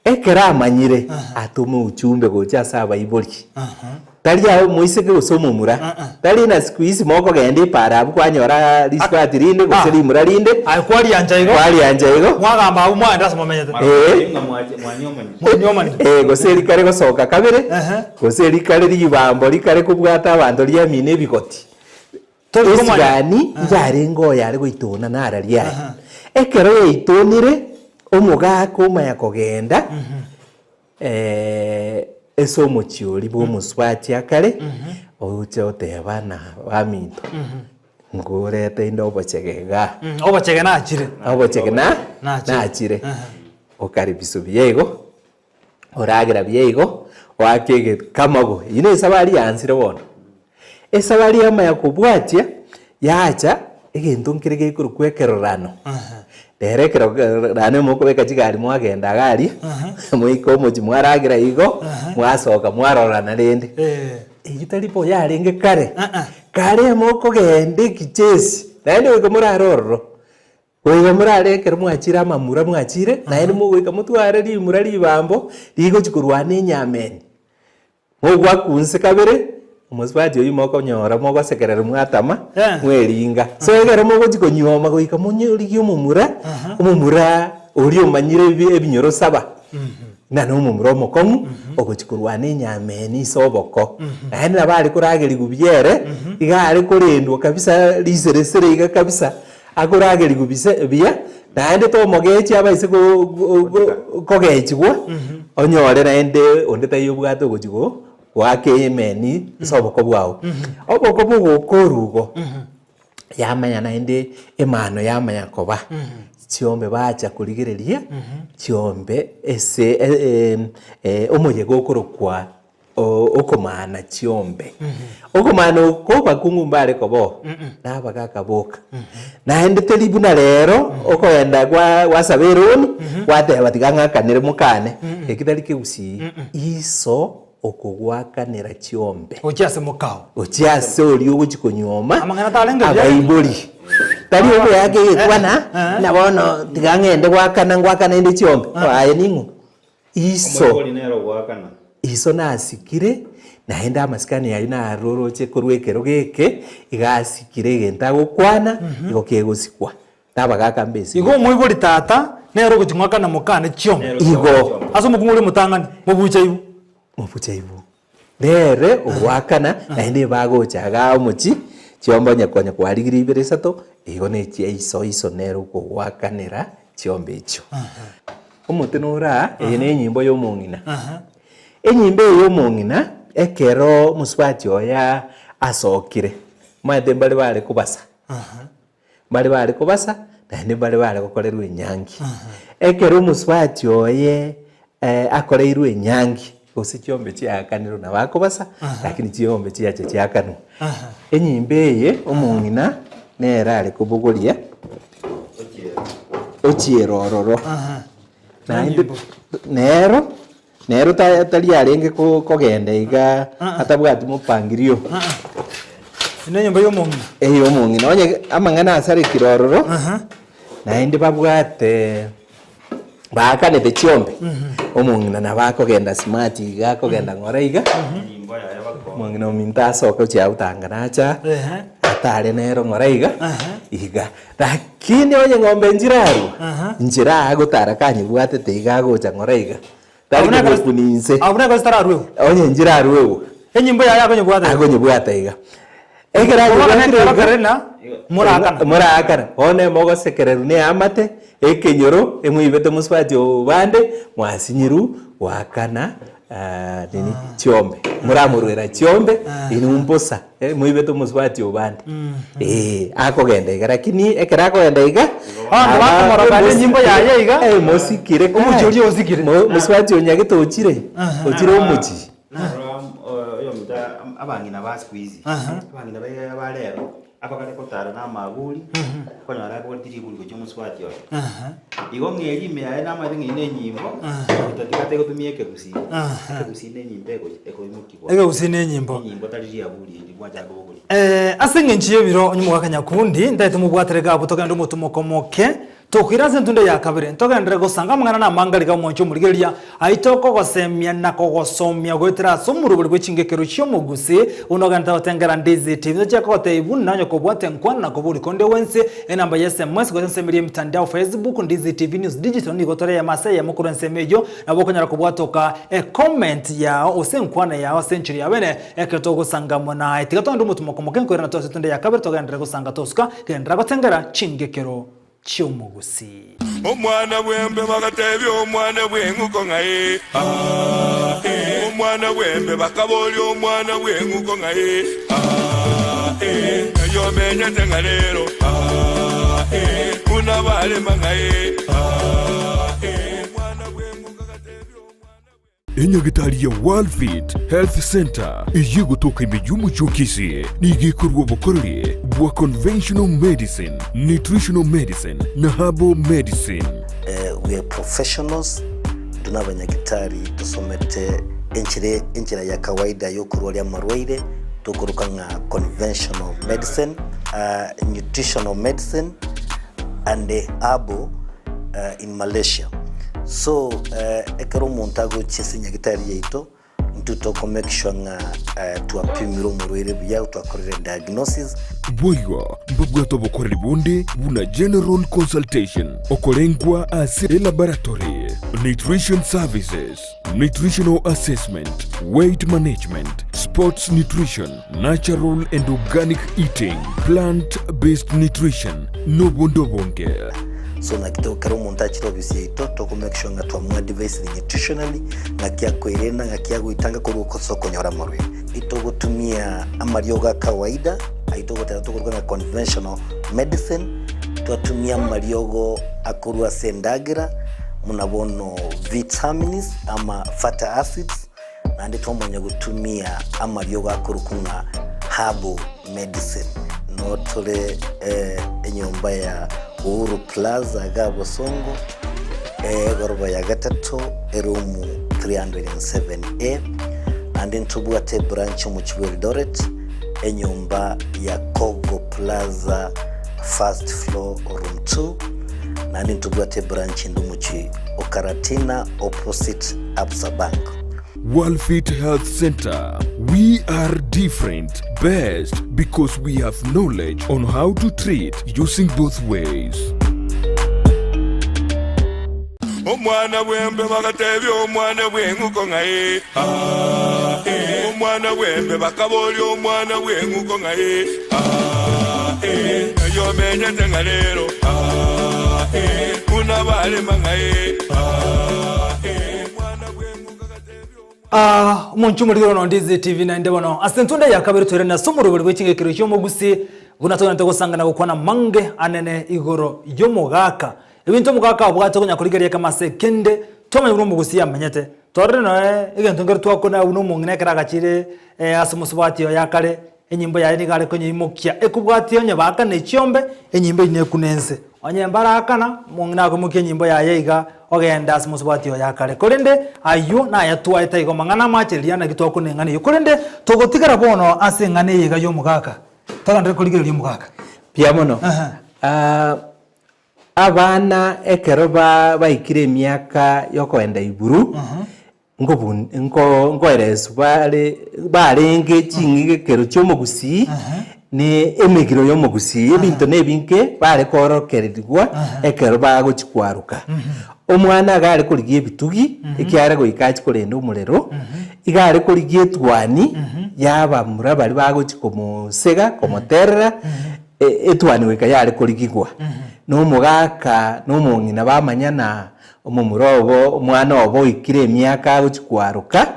ekero amanyire, atome ujumbe gocha ase abaibori. Tari aye omoiseke gose omomura, tari na siku hizi mokogenda epaara abwo kwanyora risubati rinde gose rimura rinde, Aye kwariancha igo, kwariancha igo, mwagamba abwo mwagenda ase momenyete. Eh. Ng'a mwache- mwanyomanire. Mwanyomanire. Eh, gose rikare gosoka kabere, Ehe. gose rikare ribambo rikare kobwata abanto riamina ebigoti. Tori komanya. Esigani yarenge oyo are goitona nara riaye. Ekero yaitonire, omogaka omanya kogenda ase omochie oria bw'omosubati akare, oche oteba na baminto, nkorete inde obochege igaa. Obochege nachire. Obochege na Nachire. nachire. Okaribiswa buya igo. Oragera buya igo, oake egekamago. Eyio na esabari yansire bono. Esabari yamanya kobwatia, yacha egento nkere gekorokwa ekerorano. Rero ekerorano mokobeka chigari mwagenda iga aria, moike omochie mwaragera igo, mwasoka mwarorana rende. Eyio tari bo yarenge kare. Kare mokogenda ekichesi, naende goika morare ororo. Goika morare ekero mwachire amamura mwachire, naende mogoika motware rimura ribambo rigochia korwana enyameni. Mogwaku nse kabere, omosubati oyio mokonyora mogosekerera mwatama, mweringa. So ekero mogochia konyuoma goika monyorigie omomura, omomura oria omanyire ebi ebinyoro saba, ng'a na omomura omokong'u, ogochia korwana enyameni ase oboko. Naende nabo are koragerigwa buya ere, iga are korendwa kabisa riseresere iga kabisa. Akoragerigwe bise buya, naende tomogechi abaise go- go- go- kogechigwa, onyore naende onde taiyo obwate ogochia go goaka emeni ase oboko bwao. Oboko bogoka orugo, yamanya naende emano yamanya koba. Chiombe bacha korigereria chiombe ase omoyega okorokwa okomaana chiombe. Okomaana oko abakungu mbare koba oo, na abagaka boka. Naende teri buna rero okogenda gwasaba eroni, gwateba tiga ng'akanere mokane, eki tari kegusii, iso okogoakanera chiombe. Gochia ase mokao. Gochia ase oria ogochia konyuoma Amang'ana tarenge buya. abaibori. Tari okoyaka egekwana, buna bono tiga ng'ende goakana ngoakana inde chiombe, aye ning'o? Iso. Omoibori nere ogoakana. Iso nasikire, naende amasikani ayio naroroche korwa ekero geke, iga asikire egento agokwana, igo kegosikwa. Nabagaaka mbesibete. Igo omoibori tata nere ogochia ngoakana mokane chiombe. Igo. Ase omokungu oria omotang'ani, mobucha ibu. Mobucha ibu. Nere ogoakana, naende bagocha igaa omochie, chiombe onye konya kwarigirie ibere isato, igo ne chia iso iso nere okogoakanera chiombe echio. Omote nore aa, eye ne enyimbo ya omong'ina. Enyimbo eye ya omong'ina, ekero omosubati oye asokire, omanyete mbare bare kobasa. Mbare bare kobasa, naende mbare bare gokorerwa enyangi. Ekero omosubati oye akoreirwe enyangi, gose chiombe chiaakanirwe nabo akobasa, lakini chiombe chiacha chiakanwa. Enyimba eye omong'ina nere are kobogoria ochiera ororo. Naende nero nero tari arenge kogenda iga atabwati mopangirio. Eye nenyomba ya omong'ina. Eye omong'ina onye amang'ana asarekire ororo, naende babwate baakanete chiombe, omong'ina nabo akogenda smart iga akogenda ng'ora iga, omong'ina ominto asoke ochia gotanga nacha, atare nero ng'ora iga, iga. Lakini onye ng'ombe nchirarua, nchira agotara kanyebwatete iga agocha ng'ora iga, tari kobokuni inse. Abwo nekero zitararwegwa. Onye nchirarwegwa. Enyimbo yaye akonyebwata iga. Akonyebwata iga. Ekero Bono anyebwatire nekero iga, kere na moraakana. Moraakana. Bono emogosekererwa na eamate, ekenyoro, emoibete mosubati obande, mwasinyirwe goakana nini chiombe. Moramorwera chiombe, inwe mbosa. Moibete omosubati obande. Ee, akogenda iga lakini ekero akogenda iga, Abanto bakomorora naende enyimbo yaye iga, mosikire omochie oria osikire. Mosubati onyagete ochire, ochire omochie. Narora oyominto abang'ina ba siku hizi, abang'ina baria ba rero, abakare gotara na amaburi, okonyora abogoreti riburi gochia omosubati oye. Igo ng'a eria ime yaye namanyete ng'a eyio na enyimbo, otatiga ategotumia ekegusii, ekegusii na enyimbo egochi ekoimokigwa. Ekegusii na enyimbo. Enyimbo tari riaburi eri gwachaka kobogoria. Ase eng'encho y'ebiro onye omogaka Nyakundi, ntaete mobwatere iga abwo togende omotumoko omoke, Tokoira ase entunda ya kabere, ntogenderere gosanga amang'ana na amanga riga omwancho omorigereria aito okogosemia na kogosomia goetera ase omorobori bwe chingekero chi'omogusi, buna ogenderete gotengera Ndizi TV. Ntochia kogotebia buna onye kobwate enkwana na kobori konde gwensi, enamba ya SMS gose ensemo eria y'emitandao Facebook Ndizi TV News Digital nigo tore eyemo ase eyemo korwa ensemo eyio, nabo okonyara kobwatoka ecomment yao gose enkwana yao ase enchera ya bene ekero togosanga amo naye. Tiga togende omotumoko moke nkoirana tore ase entunda ya kabere togenderere gosanga tosuka, genderera gotengera chingekero. chi'omogusii. Omwana bw'embe bagatebia omwana bw'eng'uko ng'a ee, aa, ee. Omwana bw'embe bakaboria omwana bw'eng'uko ng'a ee, aa, ee. Ng'ai omenyete ng'a rero, aa, ee. Buna barema ng'a ee, aa, ee. Omwana bw'eng'uko agatebia omwana bw'embe. Enyagitari ya Worldfit Health Centre eyio egotoka ime y'omochie o Kisii nigo ekorua obokoreri bwa conventional medicine, nutritional medicine na herbal medicine. We are professionals, intwe nabanyagitari tosomete enchera enchera ya kawaida yokorwaria amarwaire tokoroka ng'a conventional medicine, nutritional medicine and herbal in Malaysia. So ekero omonto agochia ase nyagitari yaito, intwe toko make sure ng'a twapimire omorwaire buya, twakorire diagnosis. Boigo mbabwate obokoreri bonde buna general consultation, okorengwa ase elaboratory, nutrition services, nutritional assessment, weight management, sports nutrition, natural and organic eating, plant based nutrition, nobonde obonge. So naki to ekero omonto achire ofisi yaito toko make sure ng'a twamoadvisire nutritionally, ng'aki akoerenda, ng'aki agoetanga korwa ase okonyora amarwaire. Itogotumia amariogo a kawaida, ayio togoteba tokoruga ng'a conventional medicine, twatumia amariogo. akorwa ase endagera buna bono vitamins ama fatty acids, naende twamanya gotumia amariogo akorokwa ng'a herbal medicine. Noo tore enyomba ya Uhuru Plaza iga Bosongo, egoroba ya gatato, eroom 307A, naende ntobwate ebranch omochie bwa Eldoret, enyomba ya Kogo Plaza first floor room 2, naende ntobwate ebranch ende omochie o Karatina opposite Absa Bank. Worldfit Health Center, we are different, best because we have knowledge on how to treat using both ways. Omwana bw'embe bagatebia omwana bw'eng'uko ng'a ee, aa, ee. Omwana bw'embe bakaboria omwana bw'eng'uko ng'a ee, aa, ee. Ng'ai omenyete ng'a rero, aa, ee. Buna barema ng'a ee, aa, ee. Omwana bw'eng'uko agatebia omwana. Aa, omonche omorigoro nondo Easy TV naende bono ase entunda ya kabere toire nase omorobori bwe ching'ekero chi'omogusi buna togenderete gosangana gokwana mange anene igoro y'omogaka. Ebinto omogaka abwate konya korigereria ekemo ase ekende, twamanya buna omogusi amenyete. Twarorire noe egento nkere twakona buna omong'ina ekero agachire ase omosubati oye akare, enyimbo yaye nigo are konyeimokia ekobwatia onye baakana echiombe, enyimbo eyio nekuna ense. Onye mbaraakana, omong'ina akoimokia enyimbo yaye iga ogenda ase omosubati oye akare. Korende ayio nayatwaete igo mang'ana amache riria naki twakuna eng'ana eyio. Korende togotigara bono ase eng'ana eye iga y'omogaka, togenderere korigereria omogaka. Mbuya mono. Abana ekero baikire emiaka y'okoenda iguru, nkoereswa bare barenge ching'igekero chi'omogusii, na emegiro y'omogusii, ebinto na ebinge bare koorokererigwa ekero bagochia kwaroka. Omwana iga are korigia ebitugi, ekiagera goika achie korenda omorero, iga are korigia etuani y'abamura baria bagochia komosega, komoterera. Etuani goika yare korigigwa, na omogaka na omong'ina bamanyana, omomura obo, omwana obo oikire emiaka agochia kwaroka,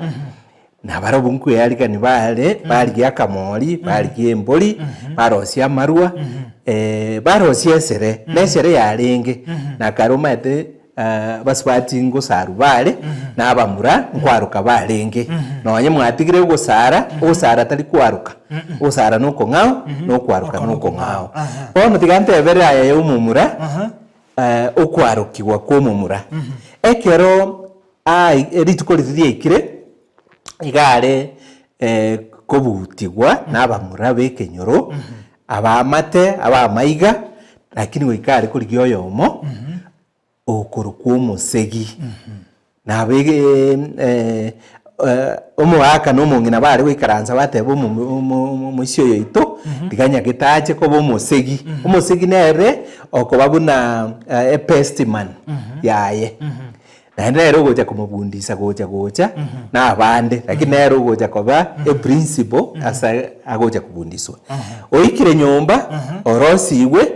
na barabwo nkoearigani bare, barigia akamori, barigia embori, barosia amarwa, barosia esere, na esere yarenge, na kare omanyete Abasubati ngosarwa bare, na abamura nkwaroka barenge. Nonye mwatigire ogosara, ogosara tari kwaroka, ogosara nokong'ao, na okwaroka nokong'ao. Bono tiga ntebere aya ya omomura, okwarokigwa kwa omomura. Ekero ai rituko riria riaikire, iga are kobutigwa na abamura b'ekenyoro, abaamate, abamaiga, lakini goika are korigia oyomo okorokwa omosegi. Nabo omogaka na omong'ina bare goikaransa bateba omoisia oyo oito, tiga nyagete ache koba omosegi. Omosegi nere okoba buna ebest man yaye. Naende nere ogocha komobundisa gocha gocha na abande, lakini nere ogocha koba eprinciple ase agocha kobundiswa. Oikire nyomba, orosigwe,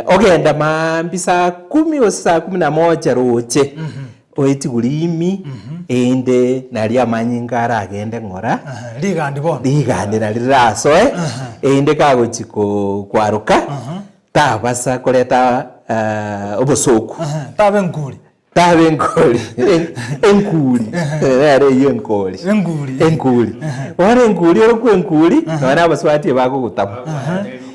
ogenda maambia saa kumi gose saa kumi na moja roche, oetigwe rimi, erinde nario amanyinga aragende ng'ora, Rigandi bono. rigandi nario rirasoe, erinde kagochi ko kwaroka. Tabasa koreta obosooku. Taba enkuri. Taba enkori. Enkuri. Nere eyio enkori. Enkuri. Enkuri. Bono enkuri orokwe enkuri, nonya na abasubati ebagogotama.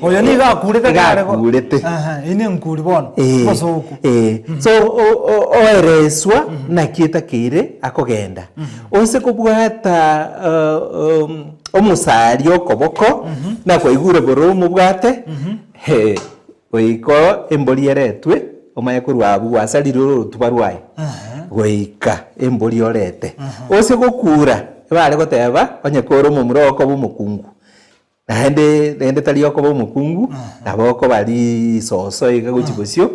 Oyo nigo akurete Iga kare bo- akurete. Aha, eyio ne enkuri bono. Eh, Obosooku. eh. So o- o- oereswa naki etakeire akogenda. Ose kobwata omosari okoboko, nakwaigure bororo omobwate, Hee, goika embori eretwe, omanye korwa abwo gwasarire orotuba rwaye, goika embori orete. Ose gokura, ebare goteba, onye kore omomura okoba omokungu, naende rende tari okoba omokungu, nabo okoba risoso iga gochia bosio,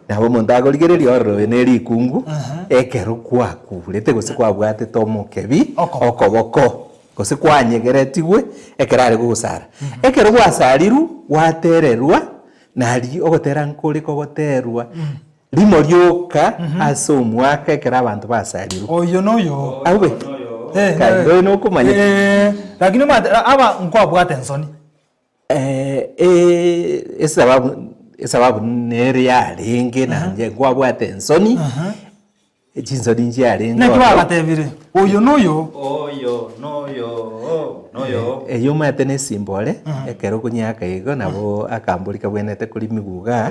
nabo omonto akorigereria orore oyo ne rikungu, ekero kwakurete gose kwabwatete omokebi okoboko. Gose kwanyegeretigwe ekero are gogosara. Ekero gwasarirwe, gwatererwa, nario ogotera nkore kogoterwa rimo rioka ase omwaka ekero abanto basarirwe. Oyio noyo. Aube? Eh, Kai, oyo nokomanya. Eh, lakini omanyete aba nkwabwate ensoni. Esababu. Esababu nere yarenge naende nkwabwate ensoni, chinsoni nchiarenge Naki ororo. bagatebire, Oyo noyo. Oyo noyo, noyo. Eyio omanyete na esimba ore, ekero okonyaka igo nabo akambori kabwenerete korimiwa igaa,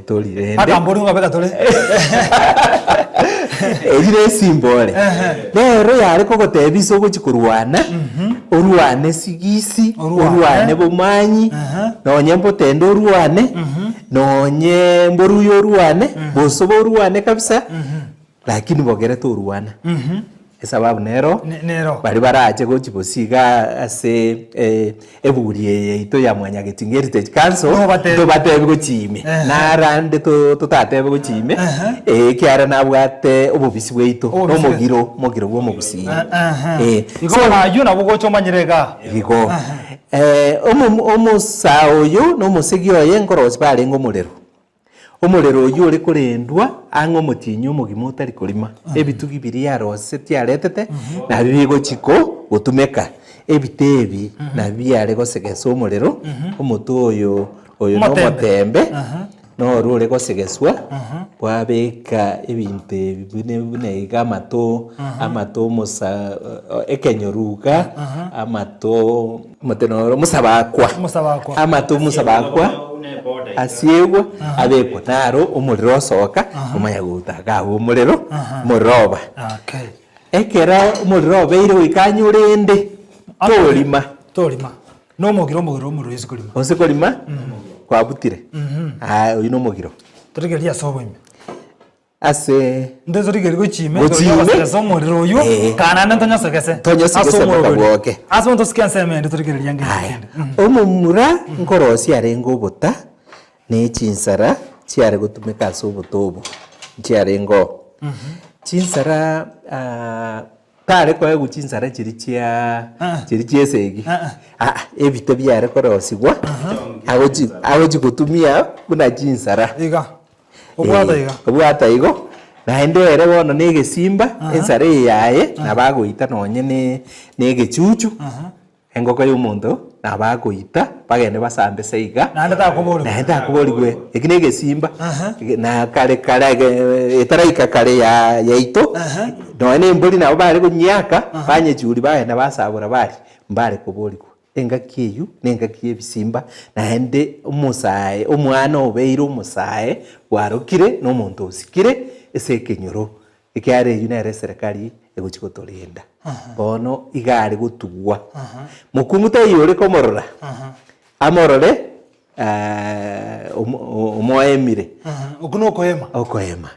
tori rende. Akambori ngobeka tore. Eyio na esimba ore. Nero yare kogotebia ase ogochia korwana, orwane sigisi, Orwane. orwane bomanyi, nonye mbotende orwane, nonye mboruya orwane, bosobo orwane kabisa, lakini bogere torwana. Esababu nero, Ne- nero. baria barache gochia bosio iga ase eburi eye yaito ya Mwanyagetinga Heritage Council, Nobatebie. ntobatebie gochia ime. Narande to- totatebe gochia ime, ekiagera nabwate obobisi bwaito, na Obobisi. omogiro, omogiro bwa omogusii. Eh, Igo so- bono ayio nabo ogocha omanyire igaa. Igo. Omo- omosaa oyo na omosegi oye nkorosia barenge omorero. Omorero oyio ore korendwa ang'e omotienyi omogima otari korima, ebitugi biria arosetie aretete, nabio bigochi ko gotumeka. Ebite ebi nabio biare gosegesa omorero, omote oyo oyo na Omotembe. omotembe, noro ore gosegeswa, bwabeka ebinto ebi buna buna iga amato, amato omosa ekenyoruga, amato omote noro omosabakwa, Omosabakwa. amato omosabakwa. Asiegwe, abekwe naro omorero osoka, omanya gotaka agwo omorero, omorero oba. Okay. Ekero omorero obeire goika anywe orende, torima. Torima. Na omogiro omogiro omorero ase korima. Ase korima, kwabutire. Aya oyio na omogiro. Torigereria ase oboime. Ase. Ntorigereria gochia ime, Gochia ime. gochia omorero oyio, Eh. kana naende ntonyosegese. Tonyosegese Ase mpaka omorero. bwoke. Ase bono tosike ensemo ende torigereria ngento Aya, kende. omomura nkorosia arenge obota, ne chinsara chiare gotumeka ase obota obo, nchiarenge oo. Chinsara tare koegwa chinsara chiria chia chiria chia esegi, aa, ebite biare korosigwa, agochi agochi gotumia buna chinsara. Iga, obwata iga. Obwata igo, naende ere bono na egesimba, ensara eye yaye, nabo agoita nonye ne na egechuchu. Engoko y'omonto nabo agoita, bagende basambe se iga, Naende takoborigwe. naende takoborigwe. Eki negesimba, na kare kare ege etaraika kare ya yaito, nonya na embori nabo bare konyiaka, banyechuria bagenda basabora baria, mbare koborigwa. Engaki eywo na engaki y'ebisimba, naende omosae omwana obeire omosae bwarokire na omonto osikire ase ekenyoro. Ekiagera eyio nere eserekari egochia gotorenda. Bono iga are gotugwa. Mokungu taiyo ore komorora, amorore omoemire. Okwo nokoema. Okoema.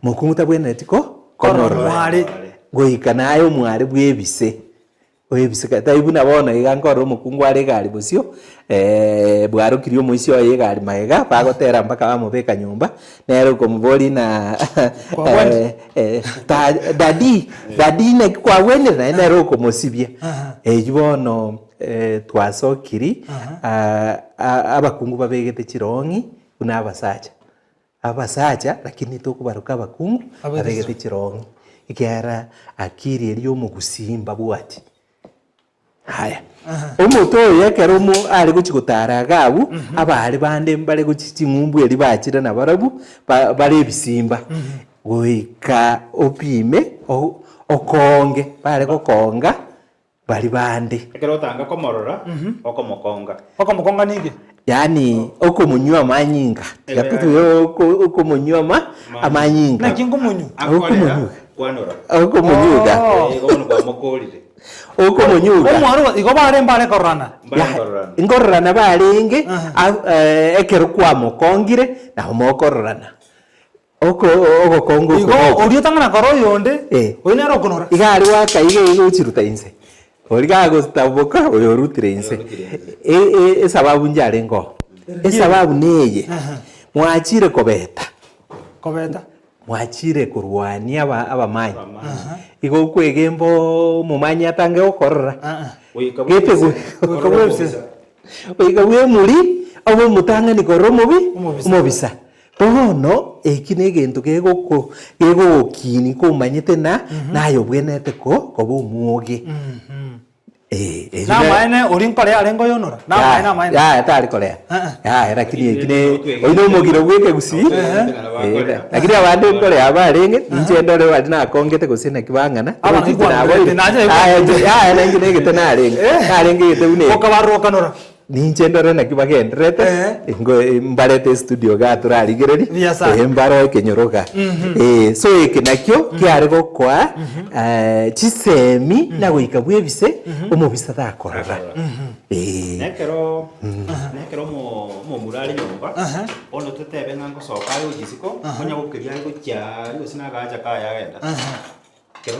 Mokungu tabwenereti ko Korora komorora. omware. Goika naye omware bwebise. Oebiseka, tai buna bono iga nkorora omokungu are egari bosio, bwarokirie omoisia oye egari magega, bagotera mpaka bamobeka nyomba, nere okomoboria ng'a Kwagwenire? ta daddy, daddy naki kwagwenire? Naende nere okomosibia. Eyio bono twasokiri abakungu babegete chirong'i buna abasacha. Abasacha, lakini tokobaroka abakungu abegete chirong'i, ekiagera akiri eria y'omogusii mbabwati. Haya, omote oyo ekero omo are gochia gotara iga abwo, abaare bande mbare gochia ching'umbu eria bachire nabarabwo, ba bare ebisimba, goika opime o okonge, bare gokonga. Baria bande. Ekero otanga komorora, okomokonga. Okomokonga ninki? Yaani okomonywa amanyinga. Tiga totebe okomonywa ama amanyinga. Naki nkomonywa? Akorera kwanora. Okomonyuga. Eh, igo bono kwamokorire. Okomonyuga. Omwaro igo bare mbare kororana. Mbare kororana. Nkororana barenge, ekero kwamokongire nabo mokororana. Oko ogokonga oko Igo noko. oria otang'ana kora oyonde, Eh. oyio nere okonora. Iga aria goaka iga iga ochiruta inse. Oria gagotaboka oyo orutire inse. Orutire inse. E- e- esababu njarenge oo. Esababu neye, mwachire kobeta, Kobeta. mwachire korwania aba abamanyi. Igo okwegemba omomanyi atange gokorora. Goika Gete bwebise. Goika bwebise. Goika bwemuri, obe omotang'ani korora omobi, Omobisa. omobisa. Bono eki negento kegoko kegogokinia komanyete na naye obwenerete ko koba omwoge. Eh, erio Na ne- amaene oria nkorea arenge oyonora? Na amaene amaene. Yaya tari korea. Eh, Yaya lakini eki ne oyi na omogiro bwa ekegusii. Ehe. Lakini abande nkorea barenge, ninche ndore baria nakongete gose naki bang'ana. Aba naki kwang'anete, nache naki Aya inche yaya na inche negete narenge. Narenge egete buna eke. Okabarokanora. Ninche ndore naki bagendererete, Ehe. ingo mbarete estudio igaa torarigererie, Buya sana. eh, mbare ekenyoro igaa. Eh, so eke nakio kiare gokoa chisemi na goika bwebise omobisa takorora. Eh. Nekero nekero omo omomura are nyomba, bono totebe ng'a ngosoka are gochia isiko, onya gokeria are gochia aria gose na agacha kaye agenda. Ekero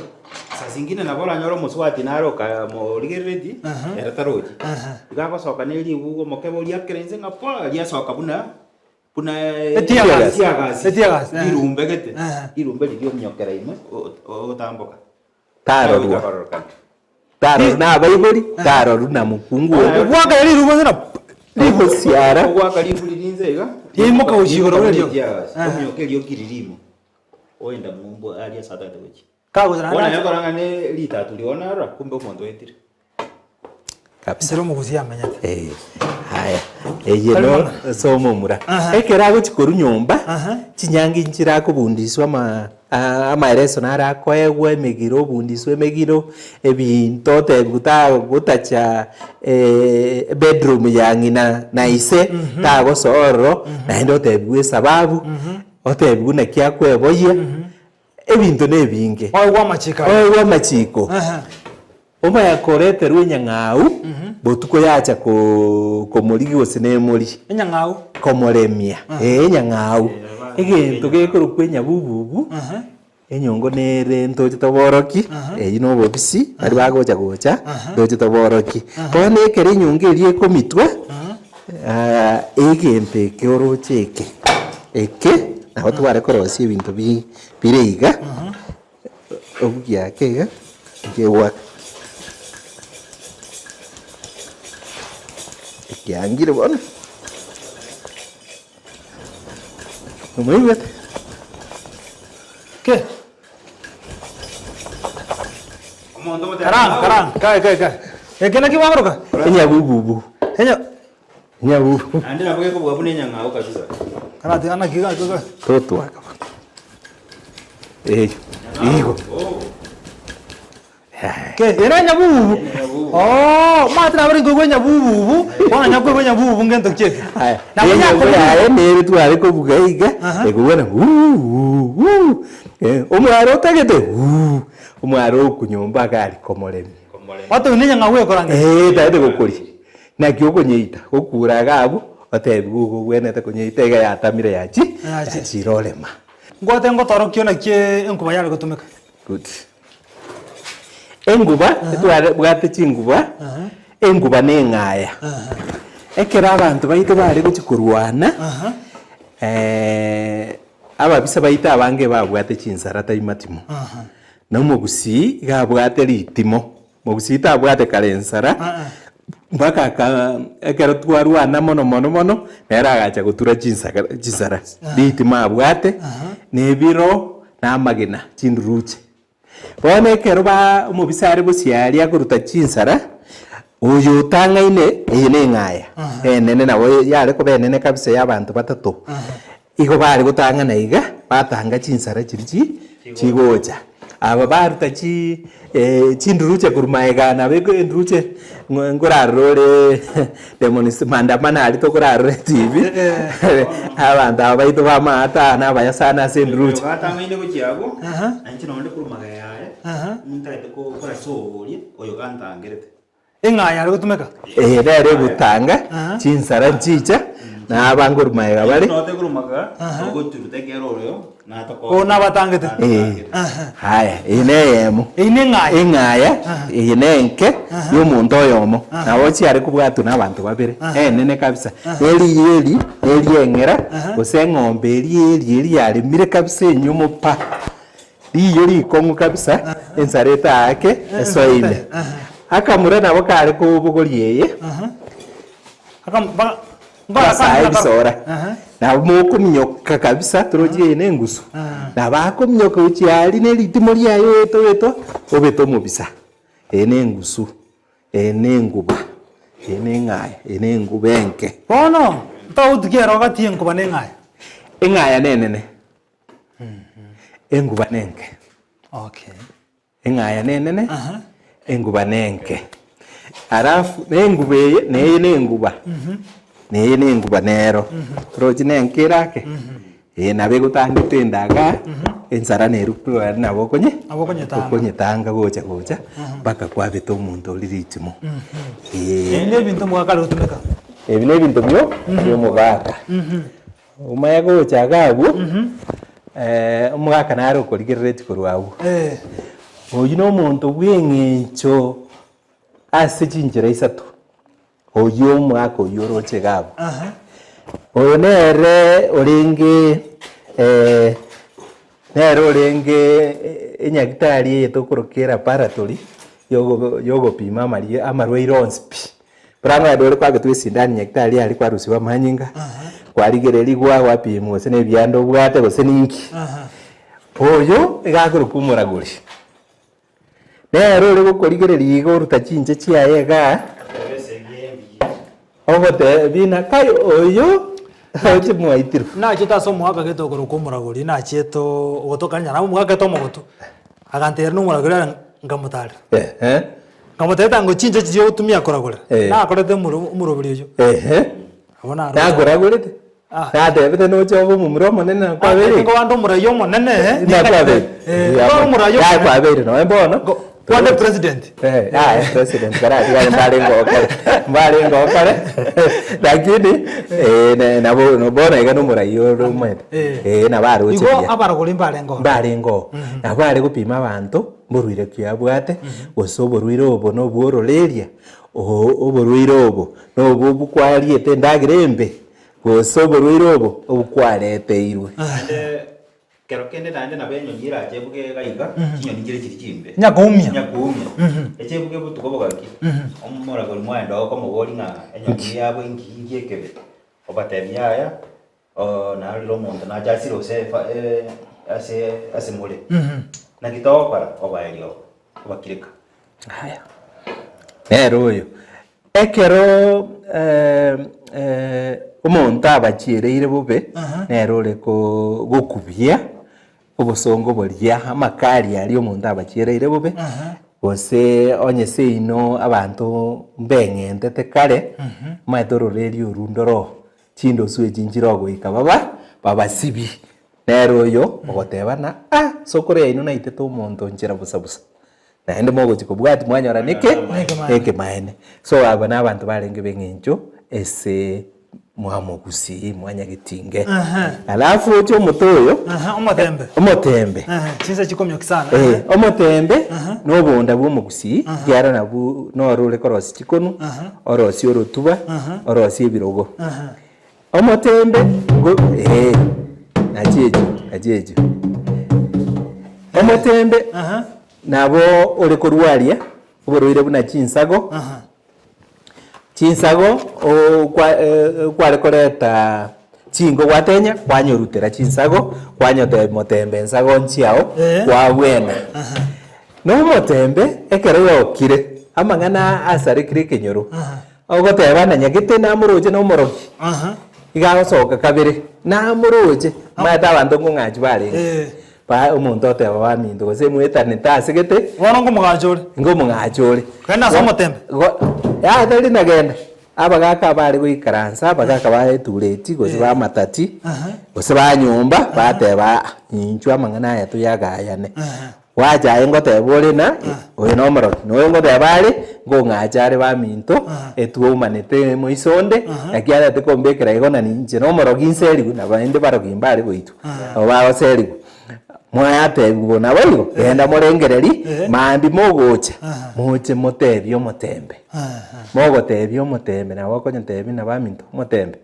saa zingine nabo oranyore omosubati nare okamorigerereti, ere tarochi. Iga agosoka ne ribugu omokebe oria akere inse ng'a paa, riasoka buna buna Etiagasi. etiagasi. Etiagasi, eh. Rirumbe gete, Eh. rirumbe riria omiokera ime o- otamboka. Tarorwa. Kororokana. Tarorwa na abaibori, tarorwa na mokungu obo. Ogwaka rirubo inse na Rigosiara. Ogwaka ribu riria inse iga, Riaimoka gochia igoro buna riogo. Etiagasi, Eh. omioka erioki ririmo. Oenda ng'umbu aria ase atagete gochia. Kagocha naende Bono ache. aye okora ng'a ne ritatu riria bono arora, kumbe omonto oetire. Kabisa. Inchera omogusi amenyete. Eh, haya eye Tari no mono. ase omomura Aha. ekero agochi korwa nyomba Aha. chinyangi nchire akobundiswa ama a- amaereso naro akoegwa emegiro obundiswe emegiro ebinto otebiwa tagotacha bedroom ya ng'ina na ise tagosoa ororo naende otebiwa esababu Otebiwe naki akweboyia, ebinto nebinge. Oegwe amachiko aye. Oegwe amachiko. Ehe. Omanya koreterwa enyang'au, botuko yacha ko- komorigia gose nemori. Enyang'au. Komoremia, ee enyang'au. Egento gekorokwa enyabububu, enyongo nere ntoche toboroki, eywo na obobisi, baria bagocha gocha, ntoche toboroki. Bono ekero enyongo eria ekomitwa, egento eke oroche eke, eke nabo tware korosia ebinto bi bire iga, obugia ake iga, nkegoaka. Ekiangire bono. Omoigwete? Ke. Karanga, karanga. Kae, kae, kae. Eke naki gwakoroka? Enyabububu. Enya Enyabububu. Naende nabo gekobua buna enyang'au kabisa. Karati ana ki ga ga. Totwaka bono. Eyo. Igo. Ke, ere enyabububu? Oh, omanyete nabo rinkoigwa enyabububu, bono nonya koigwa enyabububu ngento ki eke? Aya, Nabo enyongo nyakoigwa. yaye nere tware kobuga iga, Aha. ekobua huu huu, eh, omware otagete huu, omware okunyomba iga aria komoremia. Otebi na enyang'au ekorangeria. Eh, tagete gokoria. Naki okonyeita, gokura iga abwo, otebiwe igo obwenerete konyeita iga yatamire yachi, Yachi. yachire orema. Ngwate ngotorokia naki enkuba yare gotumeka. Good. Enguba, etwabwate chinguba, enguba na eng'aya. Ekero abanto baito bare gochia korwana, ababisa baito abange babwate chinsara tari matimo. Na omogusii iga abwate ritimo, mogusii tabwate kare ensara, mpaka aka ekero twarwana mono mono mono, nere agacha gotura chinsaga chinsara. Ritimo abwate, na ebiro, na amagena, chinduruche. Bono ekero ba omobisa are bosio aria akoruta chinsara, oyo otang'aine, eye na eng'aya enene nabo yare koba enene kabisa ya abanto batato. Igo bare gotang'ana iga, batanga chinsara chiria chi chigocha. Aba baruta chi chinduruche korwa magega nabo eko enduruche ng'o nkorarora ore demonst maandamano aria tokorarora etibi, abanto aba baito ba maata nabaya sana ase enduruche. Oyo gatang'aine gochia agwo, na inche nonde korwa magega yaye, ntagete gokora soboria, oyo gantangerete. Eng'aya yare gotumeka. Eye nere egotanga chinsara nchicha, na abange korwa magega bare. Note korwa magega, ogoturuta ekero oreo, natokonyete. Oo nabatangete. Eh, haya, eye neyemo. Eyio neng'aya. Eng'aya, eye nenke, ya omonto oyomo. Nabo chiare kobwatwa na abanto babere, enene kabisa. Neriyo eri, nerieng'era, gose eng'ombe eria eria eria yaremire kabisa enyumo pa. Riiyo rikong'u kabisa, ensara etaake esoe ime. Akamura nabo kare kobogoria eye, abasae ebisora. Nabo mokominyoka kabisa toroche eye nengusu. Nabo akominyoka gochia aria ne ritimo riaye oete oetwa, obete omobisa. Eye nengusu. Eye nenguba, eye neng'aya, eye nenguba enke. Bono tofauti ki ero gati y'enkuba na eng'aya? Eng'aya nenene, enguba nenke. Okay. Eng'aya nenene, enguba nenke. Alafu na enguba eye, na eye nenguba, na eye nenguba nero, oroche nenke ere ake? Ee, nabo egotangete enda igaa, ensara nere pi nabo okonye Nabo okonyetanga. okonyetanga gocha gocha, mpaka kwabete omonto oria ritimo. Ee. Ebi na ebinto mwakare gotumeka. Ebi na ebinto bio bia omogaka. Omanye gocha iga abwo, omogaka nare okorigereretie korwa abwo. Oyio na omonto bwa eng'encho ase chinchera isato, oyio omogaka oyio oroche iga abwo. Oyo nere orenge nere orenge enyagitari eye tokoroka elaboratory yogo yogopima amarie amarwaire onsi pi. Bono naende ore kwagetwa esindani nyagitari aria kwarusiwa amanyinga, kwarigererigwa gwapimwa gose na ebianda obwate gose ninki. Oyo iga akorokwa omoragori, nere ore gokorigereria iga oruta chinche chiaye igaa, ogotebia ng'a kai oyo oche mwaitirwe. Nachete ase omogaka gete okorokwa omoragori, nachiete ogotoka nyaraba omogaka gete omogotu, aganteberia nomoragori are nkamotarera. Ehe. Nkamotebia tango chinche chiria ogotumia koragorera, Eh. nakorete omoro omoroberi oyio. Ehe. Abwo naroche. Nakoragorete? Ah. Natebete noche obe omomura omonene Natebete nakwabeire? nkobande omorai omonene, Nakwabeire? Eh, nkobare omorai omonene. Nakwabeire nonya bono. Ngo- kwande president. Eh, aye president karatiga aye mbarenge oo kare, mbarenge oo kare, lakini eh, ne- nabo bono iga nomorai ore omanyete, Eh. eh, nabo aroche Igo buya. abaragori mbarenge oo. Mbarenge oo, nabo are gopima abanto, mborwaire ki abwate, gose oborwaire obo na obw'ororeria, oo oborwaire obo na obo obukwariete endagera embe, gose oborwaire obo obukwareteirwe. Naende kero kende naende nabo enyoni erache ebuge iga iga, chinyoni chire chiri chimbe. Nyakoumia. Nyakoumia. Eche ebuge botuko bogaki, omoragori mwaenda okomoboria ng'a enyoni yabo inki inki ekebe, obatebia yaya. Narorire omonto nache asire gose efa ase ase more, naki togokora? Obae riogo, obakireka. Aya, nere oyo, ekero omonto abachiereire bobe, nere ore ko gokubia obosongo boria, amakari aria omonto abachiereire bobe, gose onye seino abanto mbeng'entete kare, omanyete ororeria orwo ndoro. Chindosu echi nchire ogoika baba babasibi. Nere oyo ogoteba ng'a ah, sokoro yaino naitete omonto nchera bosa bosa. Naende mogochia kobwatia mwanyora neke ekemaene. So aba na abanto barenge b'eng'encho ese mwamogusii mwanyagetinge. Alafu oche omote oyo Omotembe. omotembe. Chinsa chikomioki sana. Eh, omotembe na obonda bwa omogusii ekiagera nabwo noro ore korosia chikonu. Orosie orotuba, orosie ebirogo. Omotembe ngo eh, nachi echio, nachi echio. Omotembe nabo ore korwaria oborwaire buna chinsago, chinsago okwa kware koreta chinko gwatenya kwanyorutera chinsago, kwanyotebia motembe ensago nchiao, kwabwena. Na omotembe ekero yokire, amang'ana asarekire ekenyoro, ogoteba ng'a nyagete namoroche na omorogi, iga agosoka kabere, namoroche, omanyete abanto nkong'achwa barenge, ba omonto oteba baminto gose mwetanete ase gete, Bono nkomogaacha ore. nkomong'acha ore. Genda ase omotembe. Go yaya tari nagenda, abagaka abare goikaransa, abagaka ba etureti gose ba amatati, gose ba nyomba, bateba aa, inchuo amang'ana aya toyagayane. Gwacha aye ngoteba ore na oyo nomorogi, na oyo ngoteba are, nkong'acha are baminto, etwoumanete moiso onde, naki arete kombekera igo na ninche nomorogi nserigwe, na baende barogi mbare goitwa, nabo bagoserigwa. Mwayatebigwa bo naboigo, genda morengereri, mambia mogocha, moche motebie omotembe. Mogotebia omotembe nabo okonyotebia na baminto, omotembe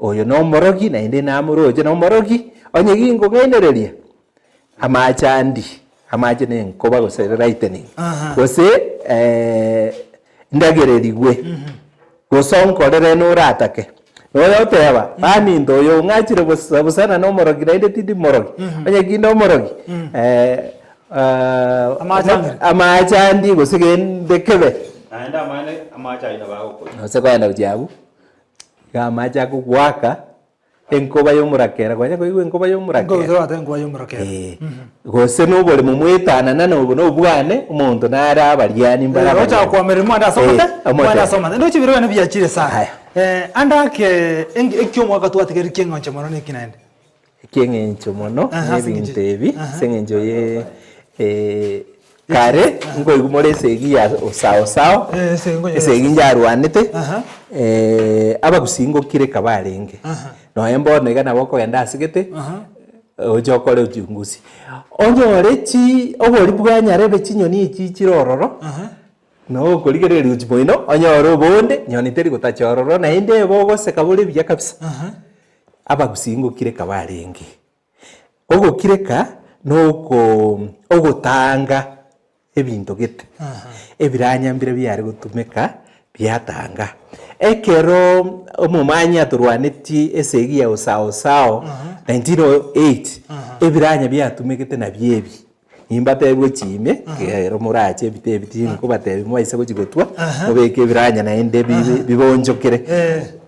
oyo nomorogi naende namoroche nomorogi, onye gingong'ainereria. Amache andi, amache nenkoba gose lightning, gose ndagererigwe, gose onkorere noratake. Noyoteba, baminto oyo ong'achire bosa bosa na nomorogi naende tindi morogi, onye kinde omorogi. Amache ang'ire. Amache andi gose gende kebe. Naende amaene amache ayio nabo agokonywa. Gose kogenda gochia abwo, iga amache akogoaka, enkoba ya omorakera, kwanya koigwa enkoba ya omorakera? Nkoigwa twabwate enkoba ya omorakera. Eh, gose na oboremo mwetanana na obo na obwane, omonto nare abariani mbare Eh, ocha abariani. koamereri mwande ase omote, Eh, omote. mwande ase omote. Ndoche ebirogo bine biachire sana. Aya. Eh, ande ake enki eki omwaka twatigerire kieng'encho mono neki naende? Ekieng'encho mono Aha, ase eng'encho nebinto ebi, ase eng'encho ye kare nkoigwa more esegi ya osao sao, Eh, esegi nkoigwa esegi njarwanete, Aha. abagusii ngokireka barenge, nonya mbono iga nabo okogenda ase gete, oche okore uchunguzi. Onyore chi obori bwa nyarebe chinyoni echi chire ororo, Noo okorigereria gochia moino, onyore obonde, nyoni teri gotacha ororo, naende ebe ogoseka bore buya kabisa. Abagusii ngokireka barenge. Ogokireka noko ogotanga ebinto gete, ebiranya mbire biare gotumeka biatanga. Ekero omomanyi atorwanetie esegi ya osao sao 1908, ebiranya biatumegete nabio ebi. Nimbateebie chiime, ekero morache ebite ebi tinkobateebia mobaise gochia gotwa, mobeke ebiranya naende bibe bibonchokere.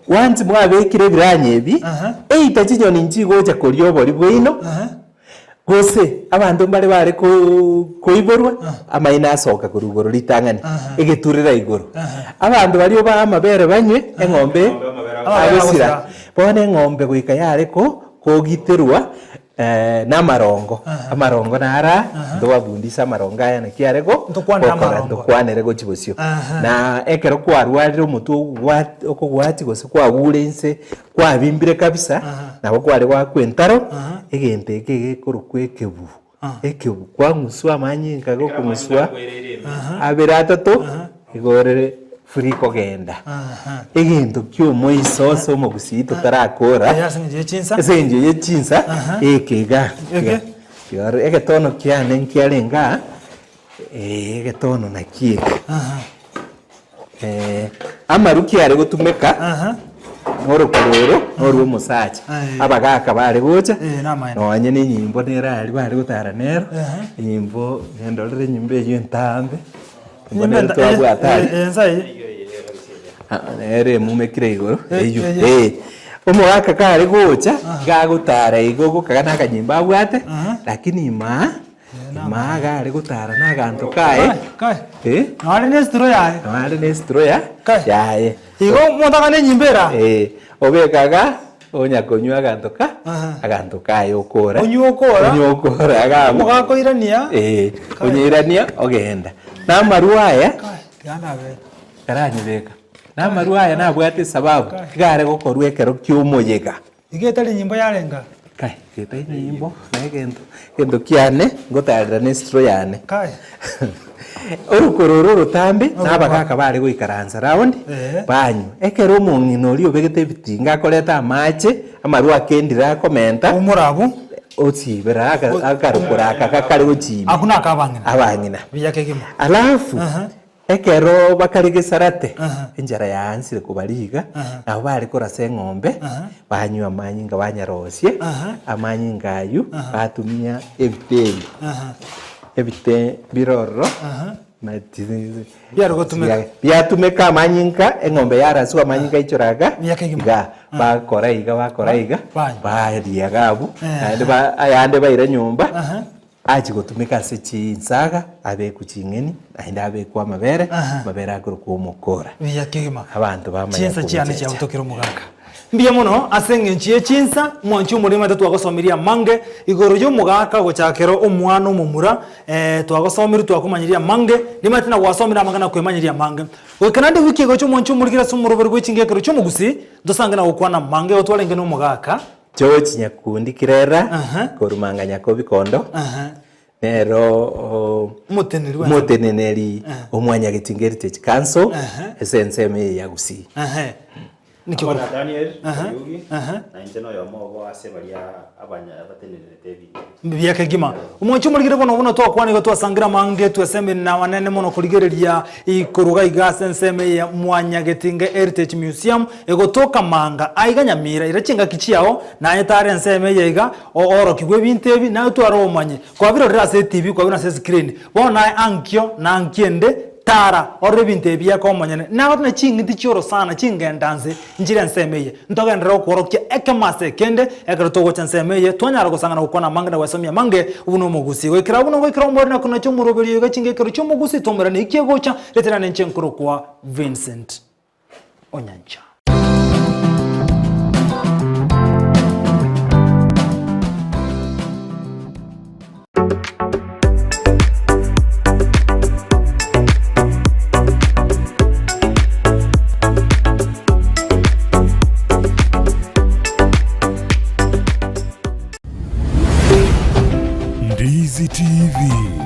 Once mwabekire ebiranya ebi, either chinyoni nchigocha koria obori bwaino, gose abanto mbare bare ko koiborwa, amaino asoka korwa igoro ritang'ani, egeturera igoro. Abanto baria obae amabere banywe, eng'ombe agosira. Bono eng'ombe goika yare ko kogiterwa Namarongo, amarongo naro aa, ntobabundise amarongo aya naki are go Ntokwanere gokora, amarongo. ntokwanere gochia bosio. Na ekero kwarwarire omotwe ogwa okogwati gose kwagure inse, kwabimbire kabisa, nabo kware goakwa entaro, egento eke gekorokwa ekebu, ekebu kwang'uswa amanyinga gokong'uswa abere atato, igo ore free kogenda. Egento ki'omoiso ase omogusii totarakora, Eye ase eng'encho ye chinsa. ase eng'encho ye chinsa, eke iga, Eke? iga iga egetono kiane nkiarenge aa, eh, egetono naki eke. Amaru kiare gotumeka, norokoro oro, norwa omosacha, abagaka bare gocha, Eh, namaene. nonye na enyimbo nere aria bare gotara nero, enyimbo, nendorere enyimbo eywo entambe. Enyimbo enta- Twabwate eh, aria. eh, ensa eye. Ah, nere emumekire igoro Eh, eywo eh, eh. Omogaka kare gocha gagotara igo ogokaga na akanyimbo abwate lakini imaa imaa gare gotara na aganto kaye Kai, kai. eh, Nare ne esituro yaye. nare na esituro ya Kai. yaye Igo omonto akane enyimbo era. Eh, obekaga onya konywa aganto ka Aha. aganto kaye okora Onywe okora. onywe okora agabu Omogaka oirania. Eh, onyeirania ogenda. Na amarwa aya Kai, tiga ndabere. karanyebeka. Na amarwa aya nabwate esababu, iga are gokorwa ekero kia omoyega. Iga etari nyimbo yarenga. Kai, getari nyimbo na egento, egento kiane ngotarera na esitro yane. Kai. Orokoro oro orotambe na abagaka bare goikaransa round, Eh. banywa. Ekero omong'ina oria obegete ebitinga akoreta amache, amarwa akendire akomenta, Oumora abwo. osibera aka- akarokoro aka gakare gochia ime. Abwo naka abang'ina. Abang'ina. Buya kegima. Alafu, Aha. Ekero bakare gesarate, Aha. enchara yaansire kobariga, Aha. nabo bare korasa eng'ombe, Aha. banywa amanyinga banyarosie, Aha. amanyinga ayio batumia ebite ebi, Aha. ebite bire ororo, Aha. na ti- Biare gotumeka. biatumeka amanyinga, eng'ombe yaraswa amanyinga aichora iga, Buya kegima. iga, bakora iga bakora iga, Banywa. baria iga abwo, Eh. naende ba ayande baira nyomba. Aha. Achie gotumeka ase chinsaga, abekwe ching'eni, naende abekwe amabere, amabere akorokwa omokora. Buya kegima. Abanto bamanya Chinsa chiane kobuchecha. chiagotokera omogaka. Mbuya mono ase eng'encho ye chinsa, mwanche omoremete twagosomirie amange igoro y'omogaka gochakera omwana omomura, eh, twagosomirie twakomanyeria amange, nimanyete na gwasomire amange na kwemanyeria amange. Goika naende ewiki egocha omwanche omorikire ase omoroberi bwe chingekero chi'omogusii, ntosange na gokwana amange igo twarenge na omogaka. George Nyakundi Kirera, Aha. korwa Manganya Kobikondo, Aha. nero o- Omoteneneri bwense. omoteneneri o Mwanyagetinga Heritage Council Aha. ase ensemo eye ya Gusii. Ehe. Niki Amo okoroka? na Daniel Aha, Oyugi, aha. na inche noyomo obo ase baria abanya batenenerete ebinto. Mbuya kegima. Omochie omorigire bono buna twakwana igo twasangire amange twesemire na abanene mono korigereria ikoruga iga ase ensemo eye ya Mwanyagetinge Heritage Museum egotoka Manga aiga Nyamira ira chingaki chiao naye tara ensemo eye iga oorokigwe ebinto ebi naye otware obomanyi kwabirorire ase etibi kwabirorire ase escreen bono naye ankio na ankio ende tara orore ebinto ebi biaka omonyene nagote na ching'iti chiorosana chingendanse Nchire ensemo eye, ntogenderere gokworokia ekemo ase ekende, ekero togocha ensemo eye, twanyara gosang'ana gokwana amange na gwesomia amange buna omogusii. Goikera buna goikera omorero na konacha omoroberio oiga chingekero chi'omogusii, tomerane eki egocha, reterane inche nkorokwa Vincent Onyancha. Ndizi TV.